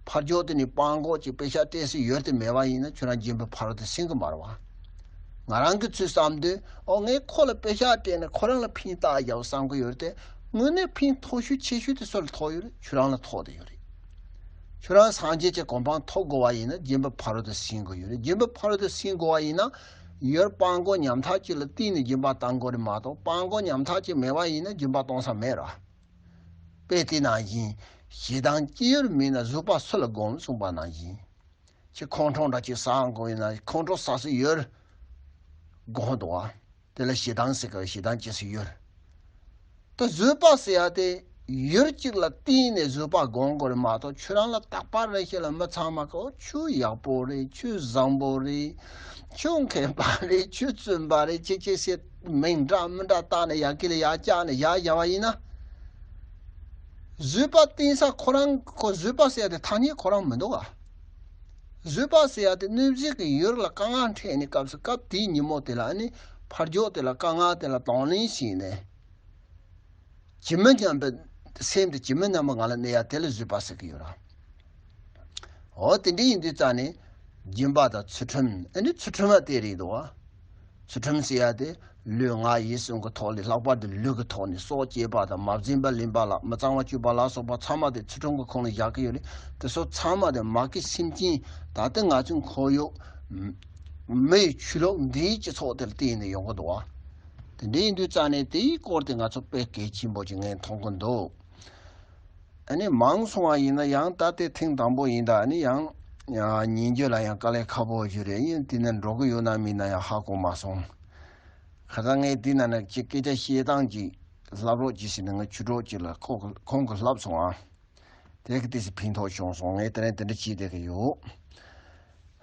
ཕར་ཕྱོགས་དེ་ནས་སྤྲད་དགོས་ཅིག་པེ་ཤག་སྤྲད་སྲོལ་ཡོད་དེ་མེད་པ་ཡིན་ན་ཁྱོད་རང་སྦྱིན་པ་ཕ་རོལ་ཏུ་ཕྱིན་གི་མ་རེད་བ། ང་རང་གི་ཚུལ་བསམ་དུས་ཨོ་ངས་ཁོ་ལ་པེ་ཤག་སྤྲད་ནས་ཁོ་རང་ལ་ཕན་བཏགས་བཞག་བསམ་གི་ཡོད་རེད་དེ། དངོས་གནས་ཕན་ཐོགས་ཤོས་ཆེ་ཤོས་དེ་སུ་ལ་ཐོགས་ཡོད་རེད། ཁྱོད་རང་ལ་ཐོགས་བསྡད་ཡོད་རེད། ཁྱོད་རང་སངས་རྒྱས་ཀྱི་གོ་འཕང་ཐོབ་དགོས་པ་ཡིན་ན་སྦྱིན་པ་ཕ་རོལ་ཏུ་ཕྱིན་དགོས་ཡོད་རེད། སྦྱིན་པ་ཕ་རོལ་ཏུ་ཕྱིན་དགོས་པ་ཡིན་ན་ཡར་སྤྲང་པོ་ཉམ་ཐག་ཅིག་ལ་བརྟེན་ནས་སྦྱིན་པ་བཏང་དགོས་རེད་མ་གཏོགས་སྤྲང་པོ་ཉམ་ཐག་ཅིག་མེད་པ་ཡིན་ན་སྦྱིན་པ་གཏོང་ས་མེད་ར། དཔེ་དེ་ནང་བཞིན་ཞེ་སྡང་སྐྱེ་ཡུལ་མེད་ན་བཟོད་པ་སུ་ལ་སྒོམ་གསུངས་པ་ནང་བཞིན། ཁྱེད་ཁོང་ཁྲོ་འདྲ་ཅིག་ཟ་དགོས་ཡིན་ན་ཁོང་ཁྲོ་ཟ་སྲོལ་ཡོད་དགོངས་འདུག་བ། དེ་ལ་ཞེ་སྡང་ཟེར་གི་ཞེ་སྡང་སྐྱེ་སྲོལ་ཡོད། ད་བཟོད་པ་ཟེར་ཡ་དེ་ ཡུལ་གཅིག་ལ་བརྟེན་ནས་བཟོད་པ་སྒོམ་དགོས་རེད་མ་གཏོགས། ཁྱོད་རང་ལ་རྟག་པར་རེ་ཞིག་ལ་མི་ཚང་མ་གོ། ཁྱོད་ཡག་པོ་རེད། ཁྱོད་བཟང་པོ་རེད། ཁྱོད་མཁས་པ་རེད། ཁྱོད་བཙུན་པ་རེད། ཅི་ཅི་ཟེར་མིང་འདྲ་མི་འདྲ་བཏགས་ནས་ཡ་གི་ལ་ཡ་བཅག་ནས་ཡ་བཞག་པ་ཡིན་ན། བཟོད་པ་བསྟེན་ས་ཁོ་རང་ཁོ་བཟོད་པ་ཟེར་ཡ་དེ་ཐ་སྙད་ཁོ་རང་མི་འདུག་ག། བཟོད་པ་ཟེར་ཡ་དེ་གནོད་བྱེད་ཀྱི་ཡུལ་ལ་དཀའ་ངལ་འཕྲད་ནས་སྐབས་སུ་སྐབས་དེའི་ཉིན་མོ་དེ་ལ་ཨ་ནི་ཕར་ཕྱོགས་དེ་ལ་དཀའ་ངལ་དེ་ལ་གདོང་ལེན་བྱས་ནས། ཇི་མི་སྙམ་པའི་སེམས་དེ་ཇི་མི་སྙམ་པ་ང་ལ་གནས་ཡ་དེ་ལ་བཟོད་པ་ཟེར་གི་ཡོད་ར། འོ་དེ་འདྲ་ཡིན་དུས་ཙང་ནས་སྦྱིན་པ་དང་ཚུལ་ཁྲིམས། ཨ་ནི་ཚུལ་ཁྲིམས་ལ་དེ་རེད་འདུག་བ། ཚུལ་ཁྲིམས་ཟེར་ཡ་དེ་ལུས་ངག་ཡིད་གསུམ་གྱི་ཐོག་ལས། ལྷག་པར་དུ་ལུས་ཀྱི་ཐོག་ནས་སྲོག་བཅད་པ་དང་མ་བཙེམས་པ་ལེན་པ་ལ་མི་གཙང་བ་སྤྱོད་པ་ལ་སོགས་པ་ཚང་མ་དེ་ཚུལ་ཁྲིམས་ཀྱི་ཁོངས་ལ་བཞག་གི་ཡོད་རེད། དེ་ཚོ་ཚང་མ་དེ་མ་གི་སེམས་ཅན་ད་ལྟ་ང་ཚོའི་ཁོར་ཡུག་མི་ཡི་ཆོས་ལུགས་འདིའི་སྤྱི་ཚོགས་དེར་བརྟེན་ནས་ཡོང་གི་འདུག་བ། དེ་འདྲ་ཡིན་དུས་ཙང་ནས་དེའི་སྐོར་དེ་ང་ཚོ་དཔེ་གལ་ཆེན་པོ་ཅིག་ངས་མཐོང་གི་འདུག། ཨ་ནི་མང་སོང་བ་ཡིན་ན་ཡང་ད་ལྟའི་ཐེངས་དང་པོ་ཡིན་ད། ཨ་ནི་ཡང་ཡང་ཉན་རྒྱུ་ལ་ཡང་དཀའ་ལས་ཁག་པོ་ཞིག་རེད། ཡིན་དེ་ནས་འགྲོ་གི་ཡོད་ན་མིན་ན་ཡང་ཧ་གོ་མ་སོང་། ཁ་སང་ངས་དེ་ན་ན་ཅིག་སྐད་ཆ་བཤད་སྟངས་ཅིག་ལབ་རོགས་གྱིས་ཟེར་ནས་ངའི་ཆོས་གྲོགས་ཅིག་ལ་ཁོ་ཁོང་གིས་ལབ་སོང་ཨ། དེ་གི་དེ་སི་ཕན་ཐོགས་བྱུང་སོང་། ངས་དེ་རིང་དེ་འདྲ་བྱས་བསྡད་ཀྱི་ཡོད།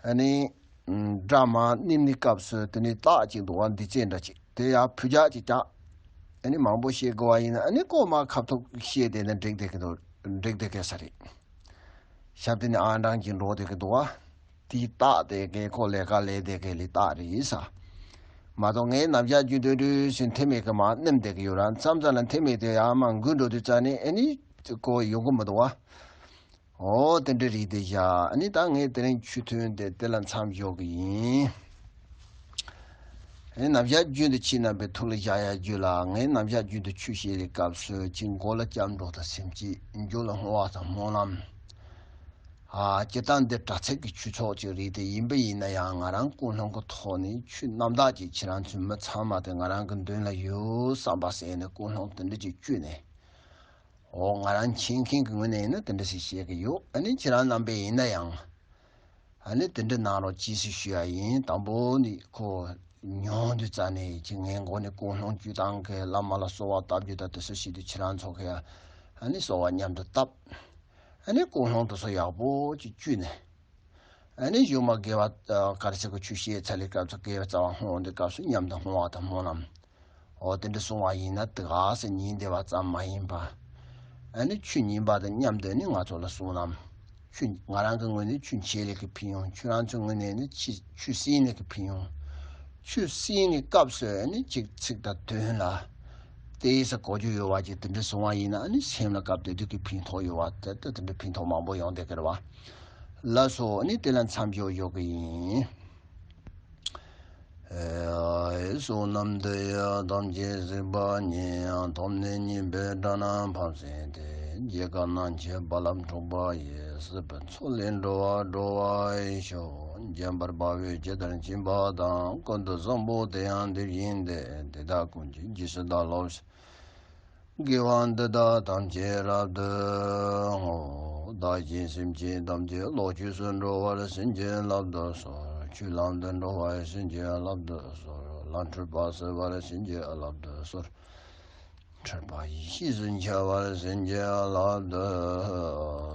ཨ་ནི། ཨམ། སྒྲ་མ་ནེམ་ནི་སྐབས་སུ་དེ་ནི་རྟགས་ཅིག་འདུག་བ། འདི་ཚེ་འདྲ་ཅིག་དེ་ཡང་བུ་ཇག་ཅིག་ཀྱང་། ཨ་ནི་མང་པོ་བཤད་དགོས་བ་ཡིན་ན་ཨ་ནི་ཀོ་མ་ཁ་ཐུག་བཤད་དེ་ནི་འགྲིག་བསྡད་ཀྱི་འདུག། འགྲིག་བསྡད་ཀྱི་ས་རེད། ཞབས་དེ་ནི་ཨང་གྲངས་ཀྱིས་འགྲོ་བསྡད་ཀྱི་འདུག་བ། དེའི་རྟགས་དེ་གས་ཁོ་ལས་ཀ་ལས་དེ་གས་ལས་རྟགས་རེད་ས། མ་གཏོགས་ངས་ནམ་ཞག་རྒྱུན་དུ་འདྲུ་ཟིན་ཐེ་མེད་ཀྱི་མ་ནེམ་བསྡད་ཀྱི་ཡོད་ར། མཚམས་མཚམས་ལ་ཐེ་མེད་དེ་ཡང་མ་འགུལ་འགྲོ་དུས་ཙ་ནི་ཨ་ནི་ཀོ་ཡོང་གི་མི་འདུག་བ། འོ་དེ་འདྲ་རེད་དེ་བཞག། ཨ་ནི་ད་ངས་དེ་རིང་ཆུ་ཐོན་དེ་དེ་ལ་མཚམས་འཇོག་གི་ཡིན། ཨ་ནི་ནམ་ཞག་རྒྱུན་དུ་ཁྱེད་རྣམ་པའི་ཐུགས་ལ་བཞག་ཡ་རྒྱུ་ལ། ངས་ནམ་ཞག་རྒྱུན་དུ་ཆུ་བཤད་པའི་སྐབས་སུ་ཁྱེད་མགོ་ལ་སྐྱབས་འགྲོ་དང་སེམས་བསྐྱེད། མཇུག་ལ་བསྔོ་བ་དང་སྨོན་ལམ། ཨ། སྤྱིར་བཏང་འདི་དྲག་ཚད་ཀྱི་ཆོས་ཚོགས་ཅིག་རེད་དེ། ཡིན་པ་ཡིན་ན་ཡང་ང་རང་ཀུན་སློང་གི་ཐོག་ནས་ཆོས་རྣམ་དག་ཅིག་ཁྱེད་རང་ཚོའི་མི་ཚང་མ་དེ་ང་རང་གི་མདུན་ལ་ཡོད་བསམ་པ་ཟེར་ནས་ཀུན་སློང་དེ་འདྲ་ཅིག་བཅོས་ནས། འོ་ང་རང་མཁྱེན་མཁན་གྱི་ངོས་ནས་ཡིན་ན་དེ་འདྲ་ཞིག་བཤད་ཀྱི་ཡོད། ཨ་ནི་ཁྱེད་རང་རྣམ་པས་ཡིན་ན་ཡང་ཨ་ནི་དེ་འདྲ་གནང་རོགས་གྱིས་ཞེས་ཞུ་ཡ་ཡིན། དང་པོ་ནི་ཁོ་མྱོང་དུས་ཙ་ནས་ཅིག་ངའི་མགོ་ནས་ཀུན་སློང་བཅོས་སྟངས་ཀྱི་བླ་མ་ལ་གསོལ་བ་བཏབ་རྒྱུ་དང་དེ་ཚོ་བྱེད་དུས་ཁྱེད་རང་ཚོ་གི་ཨ་ནི་གསོལ་བ་མཉམ་དུ་བཏབ། ཨ་ནི་ཀུན་སློང་དེ་ཚོ་ཡག་པོ་ཅིག་བཅོས་ནས། ཨ་ནི་གཞུག་མ་དགེ་བ་ག་རེ་ཟེར་གི་ཆུ་བཤད་ཚར་ལེ་སྐབས་སུ་དགེ་བའི་རྩ་བ་བསྔོ་འདི་སྐབས་སུ་མཉམ་དུ་བསྔོ་བ་དང་སྨོན་ལམ། འོ་དེ་འདྲ་གསུང་བ་ཡིན་ན་དེ་ག་ཟེར་ཉན་བདེ་བ་ཙམ་མ་ཡིན་པ། ཨ་ནི་ཆོས་ཉན་པ་དང་མཉམ་དུ་ནི་ང་ཚོ་ལ་གསུང་ལམ། ཆོས་ང་རང་གི་ངོས་ནས་ཆོས་འཆད་ལེ་གི་ཕན་ཡོན། ཁྱོད་རང་ཚོའི་ངོས་ནས་ནི་ཆོས་ཆོས་གསན་ལེ་གི་ཕན་ཡོན། ཆོས་གསན་ནས་སྐབས་སུ་ནི་ཅིག་ཚིག་དང་དོན་ལ་ཏོག་ཙམ་གོ་རྒྱུ་ཡོད་པ་ཅིག་དེ་འདྲ་གསུང་བ་ཡིན་ན་ནི་སེམས་ལ་སྐབས་དེ་དུས་ཀྱི་ཕན་ཐོགས་ཡོད་པ་དེ་ལྟ་དེ་འདྲ་ཕན་ཐོགས་མང་པོ་ཡོང་བསྡད་ཀྱི་རེད་བ། ལགས་སོ། ནི་དེ་ལ་མཚམས་འཇོག་ཞུ་གི་ཡིན། ཨེ། བསོད་ནམས་འདི་ཡིས་ཐམས་ཅད་གཟིགས་པ་ཉིད། ཐོབ་ནས་ཉེས་པའི་དགྲ་རྣམས་ཕམ་བྱས་ཏེ། སྐྱེ་རྒ་ན་འཆིའི་རྦ་རླབས་འཁྲུགས་པ་ཡི། སྲིད་པའི་མཚོ་ལས་འགྲོ་བ་སྒྲོལ་བར་ཤོག། མཁྱེན་པར་དཔའ་བོས་ཇི་ལྟར་མཁྱེན་པ་དང་། ཀུན་ཏུ་བཟང་པོ་དེ་ཡང་དེ་བཞིན་ཏེ། དེ་དག་ཀུན་གྱི་རྗེས་སུ་བདག་སློབ་ཕྱིར། དགེ་བ་འདི་དག་ཐམས་ཅད་རབ་ཏུ་བསྔོ། བདག་གཞན་སེམས་ཅན་ཐམས་ཅད་བློ་ཆོས་སུ་འགྲོ་བར་བྱིན་གྱིས་བརླབ་ཏུ་གསོལ། ཆོས་ལམ་དུ་འགྲོ་བར་བྱིན་གྱིས་བརླབ་ཏུ་གསོལ། ལམ་འཁྲུལ་པ་སེལ་བར་བྱིན་གྱིས་བརླབ་ཏུ་གསོལ། འཁྲུལ་པ་ཡེ་ཤེས་སུ་འཆར་བར་བྱིན་གྱིས་བརླབ་ཏུ་